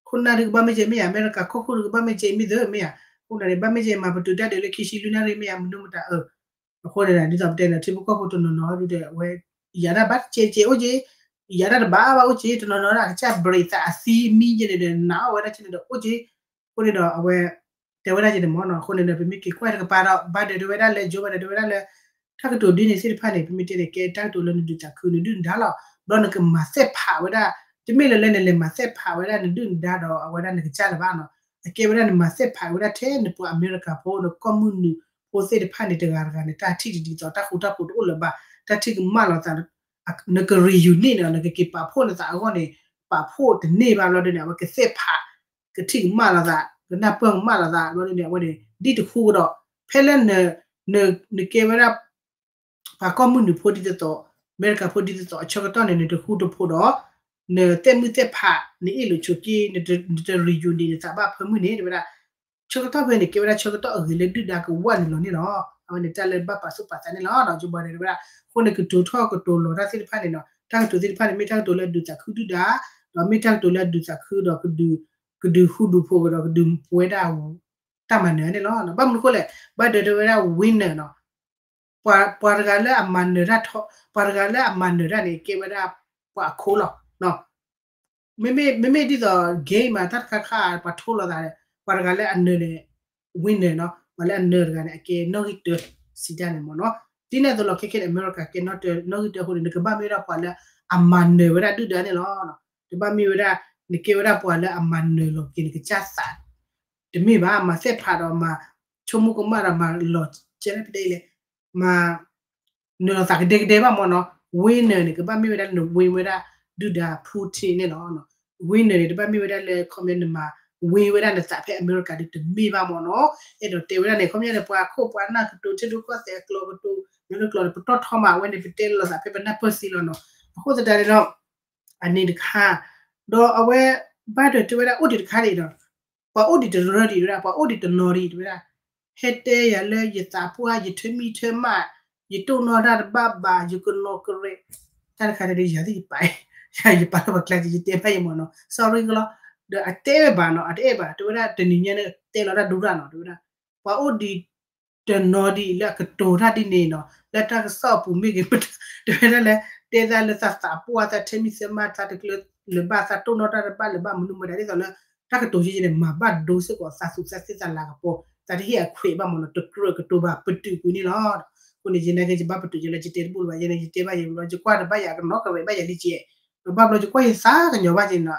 ခိၣ်နၢ်ဒုးကဘၣ်မ့ၢ်ကဲမ့ၢ်ဧါ အမဲရကၤကီၢ်ခိၣ်ဒုးကဘၣ်မ့ၢ်ကဲမ့ၢ်သ့မ့ၢ်ဧါ အဃိန့ၣ် ဘၣ်မ့ၢ်ကဲမၤပတုာ်တၢ်ဒုးလၢခံဆံလွံၢ်နၣ်ရံၣ်မ့ၢ်ဧါ မနုၤမတၤအၢ အဃိန့ၣ် ဒ်သိးပတဲန့ၣ် ထံဖိကီၢ်ဖိတနီၤနီၤဒုဒီး အဝဲ ယၤဒၣ်ဘၣ်ကဲကဲအိၣ်က့ ယၤတၢ်တဘၣ်ဘၣ်အိၣ်က့ တနီၤနီၤဒၣ်ကစၢ် break သးအသံမံယဲန့ၣ်ဒီး နာ်အီၣ်ဝဲဒၣ်ကဲန့ၣ်ဒီး အိၣ်က့ အဃိန့ၣ်ဒီးအဝဲ တဲဝဲဒၣ်ကဲန့ၣ်မ့ၢ်နီၤ. အဃိန့ၣ်ဒီး ပမ့ၢ်က့ၤကွၢ်တကပၤဒီး Biden တဲဝဲဒၣ်လၢ Joe Biden တဲဝဲဒၣ်လၢ တၢ်ကတိၤဒ်န့ၣ်သ့ၣ်တဖၣ်န့ၣ် ပမ့ၢ်တဲန့ၣ် ကဲတၢ်ကတိၤလၢနဒုးသးခု နဒုၣ်နဒါလီၤ. ဘျီနကမၤသ့ၣ်ဖးဝဲဒၣ် တမ့ၢ်လၢလၢနလဲၤမၤသ့ၣ်ဖးဝဲဒၣ် နဒုၣ်နဒါဒီးအဝဲဒၣ်နကစၢ်လၢၤဘၣ်နီၤ. အကဲဝဲဒၣ်နမၤသ့ၣ်ဖးဝဲဒၣ်ထဲနပှၤအမဲရကၤဖိ နကီၢ်မုၢ်နုာ်ဖိသ့ၣ်တဖၣ်န့ၣ် တဂၤတဂၤန့ၣ် တၢ်ထံၣ်တဒ်သိး တၢ်ဃူတၢ်ဖိးတအိၣ်လၢၤဘၣ် တၢ်ထံၣ်ကမၣ်လီၤသး နက reunion န့ၣ် နကက့ၤပာ်ဖှိၣ်နသးအဂီၢ်န့ၣ် ပာ်ဖှိၣ်တန့ၢ်ဘၣ်ဘျီဒ်န့ၣ် အဝဲကသ့ၣ်ဖး ကထံၣ်ကမၣ်လီၤသး ကနၢ်ပၢၢ်ကမၣ်လီၤသး ဘျီဒ်န့ၣ် အဝဲန့ၣ် ဒ်တဃူကဒီး ဖဲလၢ နကဲဝဲဒၣ် ပှၤကီၢ်မုၢ်နုာ်ဖိဒ်သိးသိး အမဲရကၤဖိဒ်သိးသိး အဆၢကတီၢ်န့ၣ် နတဃူတဖိးဒီး နသဲးမုၢ်သဲးဖး နအ့ၣ်လိာ်ဆိးက့ နတ reunion နသးဘၣ်ဖၢမုၢ်န့ၣ် တဲဝဲဒၣ် ဆၢကတီၢ်ဖဲန့ၣ် ကဲဝဲဒၣ်ဆၢကတီၢ်အဂ့ၤလၢဒုၣ်ဒါကဝၢ်နုာ်လီၤန့ၣ်လီၤ. အဝဲန့ၣ်တၢ်လၢဘၣ်ပာ်သူၣ်ပာ်သးန့ၣ်လီၤ. ကဘီဒီးတဲဝဲဒၣ် အဃိန့ၣ် ကတိၤထီၣ်ကတိၤလီၤတၢ်သ့ၣ်တဖၣ်န့ၣ်နီၤ တၢ်ကတိၤသ့ၣ်တဖၣ်န့ၣ် မ့ၢ်တၢ်ကတိၤလၢအဒုးသးခုဒုၣ်ဒါ ဒီးမ့ၢ်တၢ်ကတိၤလၢအဒုးသးခုဒီး ကဒုးဃူဒုးဖိးကဒီး ကဒုးပဝဲဒၣ် တၢ်မၤနၢၤန့ၣ်လီၤ. ဘၣ်မနုၤအဃိလဲၣ် Biden တဲဝဲဒၣ် winner နီၤ ပှၤတဂၤလၢအမၤနၢၤတၢ်ထီ ပှၤတဂၤလၢအမၤနၢၤတၢ်န့ၣ် ကဲဝဲဒၣ်ပှၤအခိၣ်လီၤ. မ့မ့ၢ်ဒ်သိး game မး တၢ်တခါခါ ပှၤထိလိာ်သး ပှၤတဂၤလၢအနၢၤန့ၣ် winner နီၤ ပှၤလၢအနၢၤတဂၤန့ၣ် အကဲနီၣ်ဂံၢ်တၢ စံးတၢ်န့ၣ်မ့ၢ်နီၤ. ဒ်န့ၣ်အသိးလီၤ ခဲခဲန့ၣ် အမဲရကၤကဲနီၣ်ဂံၢ်တၢ နီၣ်ဂံၢ်တၢအဃိန့ၣ် နကဘၣ်မ့ၢ်ဝဲဒၣ်ပှၤလၢအမၤနၢၤဝဲဒၣ်ဒုၣ်ဒါန့ၣ်လီၤ. တဘၣ်မ့ၢ်ဝဲဒၣ် နကဲဝဲဒၣ်ပှၤလၢအမၤနၢၤလီၤက့ၤနကစၢ်သး တမ့ၢ်ဘၣ် မၤသ့ၣ်ဖးဒီးမၤ ဆိကမိၣ်ကမၣ်ဒီးမၤလီၤ ကဲလဲၣ်ပတဲလဲၣ် မၤ နုာ်လီၤသးကဒဲကဒဲဘၣ်မ့ၢ်နီၤ. winner န့ၣ် ကဘၣ်မ့ၢ်ဝဲဒၣ်န win ဝဲဒၣ်ဒုၣ်ဒါ Putin န့ၣ်လီၤ. winner န့ၣ် တဘၣ်မ့ၢ်ဝဲဒၣ်လၢ ခီပညီနမၤ win ဝဲဒၣ်နသးဖဲအမဲရကၤဒုးတမ့ၢ်ဘၣ်မ့ၢ်နီၤ. အဲၣ်ဒိးတဲဝဲဒၣ်န့ၣ် ခီပညီန့ၣ် ပှၤခိၣ်ပှၤနၢ်ကတိၤ ထံရူၢ်ကီၢ်သဲးအကျိာ်ကတိၤ ညီနုၢ်ကျိာ်န့ၣ် ပတီၢ်ထီမး အဝဲန့ၣ် ပတဲလီၤသးဖဲပနၢ်ပၢၢ်သံလီၤနီၤ. အဃိသတးန့ၣ်ဒီး အန့ၣ်တခါ ဒီးအဝဲ Biden တဲဝဲဒၣ်အိၣ်ဒံးတခါန့ၣ်ဒီး ပှၤအိၣ်ဒံးတရၢဒံးဝဲဒၣ် ပှၤအိၣ်ဒံးတနီၤဒံးဝဲဒၣ် ဟဲတဲယၤလၢယသးပှၢ် ယထၢမံထၢမး ယတိၢ်နီၣ်တၢ်တဘၣ်ဘၣ် ယကနီၤကရဲး တၢ်တခါန့ၣ်ဒီး ယၤသ့ၣ်ယပာ် ယပာ်လၢပှၤကျါ ယတဲဘၣ်ယမ့ၢ်နီၤ sorry ကလီၤ ဒီးအတဲဝဲဘၣ်နီၤ အတအဲၣ်ဘၣ် တဲဝဲဒၣ်တနံၤညါန့ၣ် တဲလီၤတၢ်ဒိတၢ်နီၤ တဲဝဲဒၣ် ပှၤအိၣ်ဒံး တနီၤဒံးလၢအကတိၤတၢ်ဒ်န့ၣ်နီၤ လၢတၢ်ကစီၣ်အပူၤမ့ၢ်ဂ့ၤ တဲဝဲဒၣ်လၢ တဲသးလၢသးသးပှၢ် သးထၢမံသးမး သးတကျၢၤလၢၤဘၣ် သးတိၢ်နီၣ်တၢ်တဘၣ်လၢၤဘၣ် မနုၤမတၤဒ်သိးလၢ တၢ်ကတိၤယဲန့ၣ် မၤဘၣ်ဒိစ့ၢ်ကီး သးသူၣ်သးသ့သးလၤကပီၤ သးတဟ့ၣ်အခွဲးဘၣ်မ့ၢ်နီၤ တကြၢးကတိၤဘၣ် ပတုာ်ကွံာ်န့ၣ်လီၤ. အဃိန့ၣ် ယနာ်က့ ယဘၣ်ပတုာ်ယဲလၢယတဲတဘၣ်လၢၤဘၣ် ယဲန့ၣ် ယတဲဘၣ်ယဲဘျီ ယကွၢ်တဘၣ်ယၤကနီၤကရဲးဘၣ်ယၤလံကဲ ဒီးဘၣ်ဘျီယကွၢ်ယသးကညီၤဘၣ်ကဲနီၤ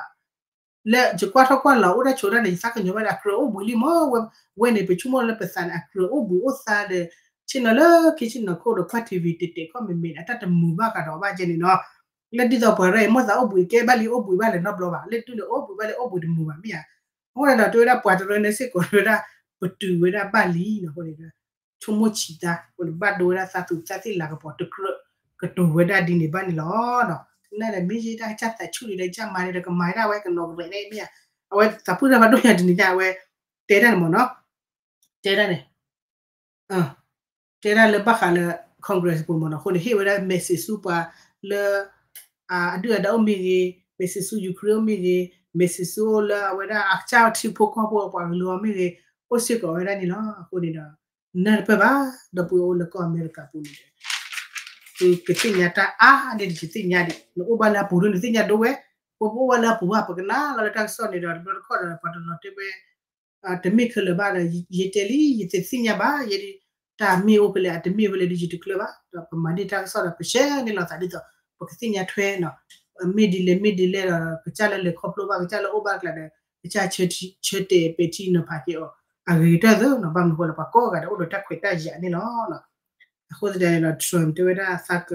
လၢယကွၢ်ထီၣ်ကွၢ်လီၤအိၣ်တၢ်ဆိးတၢ်န့ၣ် ယသးကညီၤဘၣ်ဒီး အကြၢးအိၣ်ဘှံးလံမ့ၢ် ဝဲန့ၣ် ပဆိကမိၣ်လၢပသးန့ၣ် အကြၢးအိၣ်ဘှံးအိၣ်သါဒီး ဆ့ၣ်နီၤလၢခံဆ့ၣ်နီၤခိၣ်ဒီးကွၢ် ထံဝံၤ တတဲာ်ခီၣ်မဲာ်မဲာ်န့ၣ် အတၢ်တမုာ်ဘၣ်ဃးဒီးဘၣ်ကဲန့ၣ်နီၤ လၢဒ်သိးပှၤရဲၣ်အံၤ မိၣ်သးအိၣ်ဘှံးကဲဘၣ်လံ အိၣ်ဘှံးဘၣ်လဲၤနီတဘျီဘၣ် လၢဒုးန့ၣ် အိၣ်ဘှံးဘၣ်လဲၤအိၣ်ဘှံးတမုာ်ဘၣ်မ့ၢ်ဧါ အဃိန့ၣ်ဒီး တဲဝဲဒၣ်ပှၤတရၢန့ၣ်စ့ၢ်ကီး တဲဝဲဒၣ် ပတုာ်ဝဲဒၣ်ဘၣ်လံနီၤ အဃိန့ၣ် ဆိကမိၣ်ဆံးသး အဃိန့ၣ် ဘၣ်ဒိဝဲဒၣ်သးသူၣ်သးသ့ၣ်လၤကပီၤတကြၢး ကတိၤဝဲဒၣ်ဒ်န့ၣ်ဘၣ်န့ၣ်လီၤ. ကနၣ်ဒီးမ့ၢ်ယတၢ်ကစၢ်သးဆူၣ်န့ၣ်ဒီး ကစၢ်မၤန့ၣ်ဒီးကမၤဒၣ်ဝဲကနီၤကရဲးန့ၣ်မ့ၢ်ဧါ အဝဲသးပှၢ်တၢ်ဖးဒိၣ်ညါတနံၤညါ အဝဲ တဲတၢ်န့ၣ်မ့ၢ်နီၤ တဲတၢ်န့ၣ် တဲဒၣ်လၢဘၣ်ဃးလၢ Congress ပူၤမ့ၢ်နီၤ အဃိန့ၣ် ဟ့ၣ်ဝဲဒၣ် message ဆူပှၤလၢ အဒုၣ်အဒါအိၣ်မ့ၢ်ဂ့ၤ, message ဆူ Ukraine အိၣ်မ့ၢ်ဂ့ၤ, message ဆူအိၣ်လၢအဝဲဒၣ်အကစၢ်ထံဖိကီၢ်ဖိပှၤကလုာ်အီၤမ့ၢ်ဂ့ၤ, အိၣ်စ့ၢ်ကီးဝဲဒၣ်န့ၣ်လီၤ. အဃိန့ၣ်ဒီး နၢ်တပၢၢ်ဘၣ် ဒီပုၢ်ဝဲၢ်အိၣ်လၢကီၢ်အမဲရကၤပူၤန့ၣ်ဒီး သုကသ့ၣ်ညါတၢ်အါန့ၢ်ဒံး ယသ့ၣ်ညါဒံး နအိၣ်ဘၣ်လၢအပူၤဒီးနသ့ၣ်ညါဒိဝဲ, ပပအိၣ်ဘၣ်လၢအပူၤဘၣ် ပကနၣ်လီၤလၢတၢ်ကစီၣ်န့ၣ်ဒီး တဘျီတခီၣ်ဒီး ပှၤတနီၤတဲဝဲ တမ့ၢ်ခဲလၢာ်ဘၣ်ဒီး ယတဲလံ ယတသ့ၣ်ညါဘၣ် ယဲဒၣ် တၢ်မ့ၢ်အိၣ်ဖဲလဲၣ် အတမ့ၢ်ဖဲလဲၣ်ဒီး ယတကျၢၤဘၣ် ဒီးပမၤန့ၢ်တၢ်ကစီၣ်ဒီး ပဆှၢန့ၢ်လိာ်သးဒ်သိး ပကသ့ၣ်ညါထွဲနီၤ မ့ၢ်ဒ်လဲၣ်မ့ၢ်ဒ်လဲၣ်ဒီး ကစၢ်လၢလဲၤခီဖျိဘၣ် ကစၢ်လၢအိၣ်ဘၣ်ကျါဒီး ကစၢ်ဆၢတဲာ်ပဲာ်ထံနီၤဖးက့ၤအီၤ အဂ့ၤကတၢၢ်သ့နီၤ ဘၣ်မနုၤဃိလဲၣ် ပှၤကိးဂၤဒဲးအိၣ်ဒီးတၢ်ခွဲးတၢ်ယာ်န့ၣ်လီၤ. အဃိသတးန့ၣ်ဒီး Trump တဲဝဲဒၣ်သးက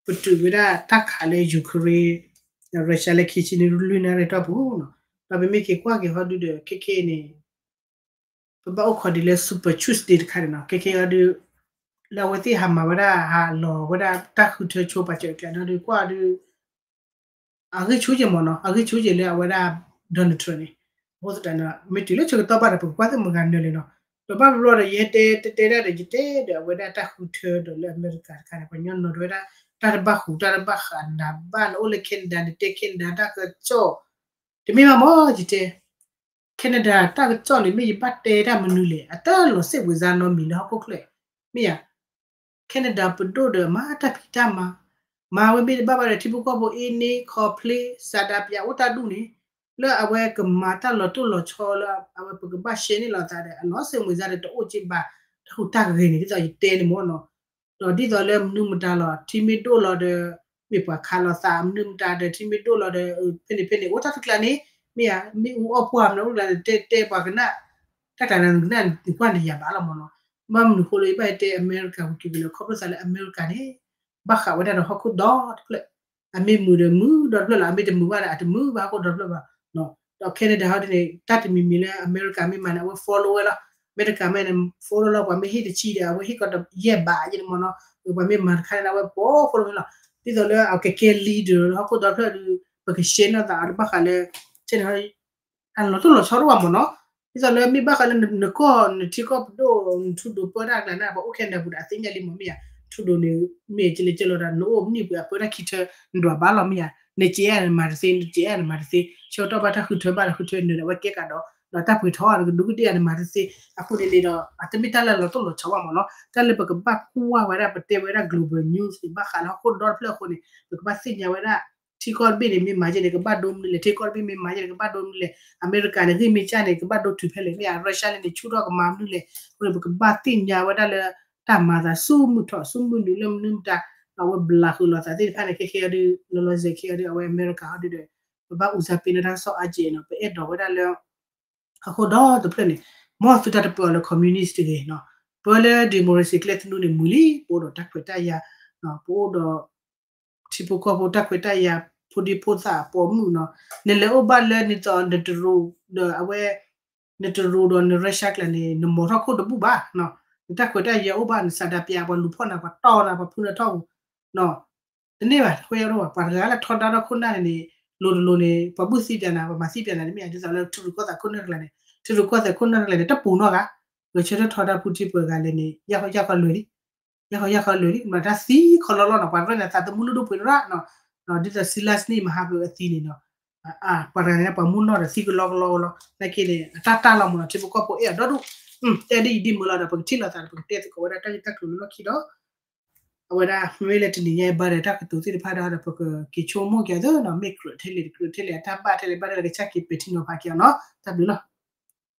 ပတုာ်ဝဲဒၣ်တၢ်ခးလၢ Ukraine ဒီး Russia လၢခံဆံနံၣ်လွံၢ်နၣ်ရံၣ်တီၢ်ပူၤနီၤ, ဒီးပမ့ၢ်က့ၤကွၢ်က့ၤဟီဒုဒီး ခဲခဲအံၤန့ၣ် ပဘၣ်အိၣ်ခိးဒ်လၢ Super Tuesday တခါန့ၣ်နီၤ, ခဲခဲအံၤဟီဒု လၢအဝဲသ့ၣ်ဟးမၤဝဲဒၣ် ဟးလီၤဝဲဒၣ်တၢ်ဃုထၢဆိပာ်စၢၤအကျါန့ၣ်ဒီး ကွၢ်ဒု အဂံၢ်ဆူၣ်က့ၤမ့ၢ်နီၤ, အဂံၢ်ဆူၣ်က့ၤလၢအဝဲဒၣ် Donald Trump န့ၣ်, အဃိသတးန့ၣ် မ့ၢ်တုၤလၢဆၢကတီၢ်ဘၣ်ဒီး ပကကွၢ်သ့ၣ်မတၤဂၤနၢၤလဲၣ်နီၤ, ဒီးဘၣ်ဘျီဒီး ယဟဲတဲတဲတဲဒၣ်ဒီး ယတဲဒီးအဝဲဒၣ်တၢ်ဃုထၢဒီးလၢအမဲရကၤတခါန့ၣ် ပှၤညီနီၤတဝဲဒၣ် တၢ်တဘၣ်ဃူတၢ်တဘၣ်ဃးနၤဘၣ် နအိၣ်လၢ Canada နတဲ Canada တၢ်ကစီၣ် တမ့ၢ်ဘၣ်မ့ၢ် ယတဲ Canada တၢ်ကစီၣ်န့ၣ် မ့ၢ်ယဘၣ်တဲတၢ်မနုၤလဲၣ်, အတၢ်လီၤစ့ၢ်ဝံၤစါနီတမံၤလၢဟီၣ်ခိၣ်ချၢၣ်, မ့ၢ်ယၤ Canada ပဒိၣ်ဒီးမၤတၢ်ဖံးတၢ်မၤ, မၤဝဲမ့ၢ်တဘၣ်ဘၣ်ဒီး ထံဖိကီၢ်ဖိအ့န့ ခီဖျိ ဆန္ဒပြ အိၣ်တၢ်ဒူၣ်န့ၣ် လၢအဝဲကမၤတၢ်လီၤတိၢ်လီၤဆီလၢ အဝဲပကဘၣ်ရှဲန့ၢ်လိာ်သးဒီး အနီၢ်စ့ၣ်မှံၤစါဒီး တအိၣ်က့ဘၣ် တၢ်ဟူးတၢ်ဂဲၤန့ၣ် ဒ်သိးယတဲန့ၣ်မ့ၢ်နီၤ. ဒီးဒ်သိးလၢမနုၤမတၤလီၤ ထံမ့ၢ်ဒိၣ်လီၤဒီး မ့ၢ်ပှၤခးလိာ်သး မနုၤမတၤဒီး ထံမ့ၢ်ဒိၣ်လီၤဒီး ဖဲန့ၣ်ဖဲန့ၣ် အိၣ်တၢ်တကျါန့ၣ် မ့ၢ်ဧါ မ့ၣ်အူအီၣ်ပှၢ်မနုၤအိၣ်တကျါန့ၣ် တဲတဲပှၤကနၣ် တၢ်ကျါန့ၣ် နကနၣ်နကွၢ်န့ၣ်ယၤဘၣ်လီၤမ့ၢ်နီၤ. ဘၣ်မနုၤဃိလၢယဘၣ်တဲအမဲရကၤဝံၤက့ၤကလၢၤ ခီဖျိသးလၢအမဲရကၤန့ၣ် ဘၣ်ဃးဝဲဒၣ်ဒီးဟီၣ်ခိၣ်ဒီတဖျၢၣ် အမ့ၢ်မုာ်ဒီးမုာ်ဒီတဖျၢၣ်လီၤ အမ့ၢ်တမုာ်ဘၣ်ဒီး အတမုာ်ဘၣ်ဟီၣ်ခိၣ်ဒီတဖျၢၣ်ဘၣ်. ဒီး Canada ဟီဒ်န့ၣ် တၢ်တမံၤမံၤလၢအမဲရကၤမ့ၢ်မၤန့ၣ် အဝဲ follow ဝဲလီၤ. အမဲရကၤမ့ၢ်န့ၣ် follow လီၤ ပှၤမ့ၢ်ဟ့ၣ်တဆံဒီး အဝဲဟ့ၣ်ကီးယဲၢ်ဘးယဲၢ်န့ၣ်မ့ၢ်နီၤ. ပှၤမ့ၢ်မၤတခါန့ၣ် အဝဲပိာ် follow မ့ၢ်လီၤ. ဒ်သိးလၢအကကဲ leader ဟီၣ်ခိၣ်ဒီဖျၢၣ်ဒီး ပကရှဲနီၢ်သးအီၤတဘၣ်ဃးလၢ ထဲန့ၣ် အလီၤတိၢ်လီၤဆီဒိၣ်ဘၣ်မ့ၢ်နီၤ. ဒ်သိးလၢမ့ၢ်ဘၣ်ဃးလၢနကီၢ်နထံကီၢ်ပဒိၣ် နထူဒိၣ်ပၢတၢ်ကျါန့ၣ် ပှၤအိၣ် Canada ပူၤဒီး အသ့ၣ်ညါလံမ့ၢ်မ့ၢ်ဧါ. ထူဒိၣ်န့ၣ် မ့ၢ်ကလဲၤကဲလီၤဒီး နအိၣ်နံၣ်ပှဲၤအပၢတၢ်ခံထၢ နဒွးဘၣ်လီၤမ့ၢ်ဧါ. နကဲအနမၤတသ့ နကဲအနမၤတသ့ ဆၢကတီၢ်ဘၣ်တၢ်ဃုထၢဘၣ်ဒီးဃုထၢနုာ်ဒီး အဝဲကဲကးဒီး ဒီးတၢ်ပှ့ၤထီၣ်အီၤ နကဒူးကဒ့ၣ်အနမၤတသ့. အဃိန့ၣ်န့ၣ်ဒီး အတမ့ၢ်တၢ်လၢလီၤတိၢ်လီၤဆီဘၣ်မ့ၢ်နီၤ. တၢ်လၢပကဘၣ်ကွၢ်ဝဲဒၣ် ပတဲဝဲဒၣ် global news န့ၣ် ဘၣ်ဃးလၢဟီၣ်ခိၣ်ဒီတဖျၢၣ်အဃိန့ၣ် ပကဘၣ်သ့ၣ်ညါဝဲဒၣ် ထံကီၢ်တဘ့ၣ်န့ၣ် မ့ၢ်မၤယဲၢ်န့ၣ် ကဘၣ်ဒိမနုၤလဲၣ်, ထံကီၢ်တဘ့ၣ်မ့ၢ်မၤယဲၢ်န့ၣ် ကဘၣ်ဒိမနုၤလဲၣ်, အမဲရကၤန့ၣ် ဂ့ၢ်မ့ၢ်ကၢ်န့ၣ် ကဘၣ်ဒိတုၤဖဲလဲၣ်, မ့ၢ်ဧါ Russia န့ၣ် ဆူၣ်ထီၣ်ကမၤမနုၤလဲၣ်. အဃိန့ၣ် ပကဘၣ်သ့ၣ်ညါဝဲဒၣ်လၢ တၢ်မၤသးဆူမုၢ်ထီၣ်ဆူမုၢ်နုာ်လၢမနုၤမတၤ အဝဲဘျးဃုာ်လိာ်သးသ့ၣ်တဖၣ်န့ၣ် ခဲခဲအံၤဒုး လီၤလီၤဆဲးဆဲးခဲအံၤဒုး အဝဲအမဲရကၤဟီဒုးဒီး ပဘၣ်အူစၢ်ပ့ၤလၢတၢ်ကစီၣ်အါကဲးနီၤ, ပအဲၣ်ဒိးဝဲဒၣ်လၢ ဟီၣ်ခိၣ်ဒီတဖျၢၣ်န့ၣ် မ်သုတၢ်တပၢအီၤလၢ communist တဂ့ၤနီၤ, ပၢလၢ democracy ကျဲသနူန့ၣ် မုာ်လံ, ပအိၣ်ဒီးတၢ်ခွဲးတၢ်ယာ်, ပအိၣ်ဒီး ထံဖိကီၢ်ဖိတၢ်ခွဲးတၢ်ယာ် ဖိဒံဖိသၣ်ပိာ်မုၣ်နီၤ, နလဲၤအိၣ်ဘၣ်လၢနသိးနတရူးဒီးအဝဲ နတရူးဒီးန Russia ကျါန့ၣ် နမိာ်ထီၣ်ခိၣ်တဘူၣ်ဘၣ်, နတၢ်ခွဲးတၢ်ယာ်အိၣ်ဘၣ် နဆန္ဒပြ ပှၤလူၤဖီၣ်နၤ ပှၤတီၢ်နၤ ပှၤဖုနၤထီၣ်ပူၤ တန့ၢ်ဘၣ် တခွဲးတၢ်ဘၣ်, ပှၤတဂၤလၢထီဒါထီၣ်ခိၣ်နၢ်န့ၣ်န့ၣ် လိၤတလိၤန့ၣ် ပှၤဘုၣ်သံပၠးနၤ ပှၤမၤသံပၠးနၤန့ၣ် မ့ၢ်ဒ်သိးလၢထံရူၢ်ကီၢ်သဲးခိၣ်နၢ်တကျါန့ၣ် ထံရူၢ်ကီၢ်သဲးခိၣ်နၢ်တကျါန့ၣ် တပူၤနီတဂၤ, ဂဲၤဆၢထၢၣ်ထီဒါဖုထံပှဲၤဂၤလဲၣ်န့ၣ် ယၢ်ခီယၢ်ခီလၢာ်လံ, ယၢ်ခီယၢ်ခီလၢာ်လံ, မ့ၢ်တၢ်သံခီလီလီနီၤ ပှၤရဲၣ်နၤသးသမူလၢဒိၣ်ပှ့ၤရၣ်နီၤ, ဒ်သိး Silas န့ၣ် မဟါပအသံန့ၣ်နီၤ ပှၤတဂၤန့ၣ် ပှၤမူနီၢ်ဒီးသံကလီကလီလီၤ, နာ်က့န့ၣ် အတၢ်တၢ်လီၤမ့ၢ်နီၤ ထံဖိကီၢ်ဖိအဲၣ်အီၤဒီဒူၣ်, တဲဒ်အံၤဒ်မုာ်လီၤဒီး ပကထံၣ်လိာ်သးဒီး ပကတဲသကိးဝဲဒၣ်တၢ်ဂ့ၢ်တၢ်ကျိၤလၢလီၢ်ခံဒီး အဝဲဒၣ်မ့ၢ်လၢတနံၤညါအံၤဘၣ်ဒီးတၢ်ကတိၤသ့ၣ်တဖၣ်ဒီး ပကက့ၤဆိကမိၣ်က့ၤအီၤသ့နီၤ, မ့ၢ်ကြၢးထဲလဲၣ်တကြၢးထဲလဲၣ် အတၢ်ဘၣ်ထဲလဲၣ်ဘၣ်ထဲလဲၣ် ကစၢ်က့ၤပဲာ်ထံနီၤဖးက့ၤအီၤနီၤ, တၢ်ဘျုးလီၤ.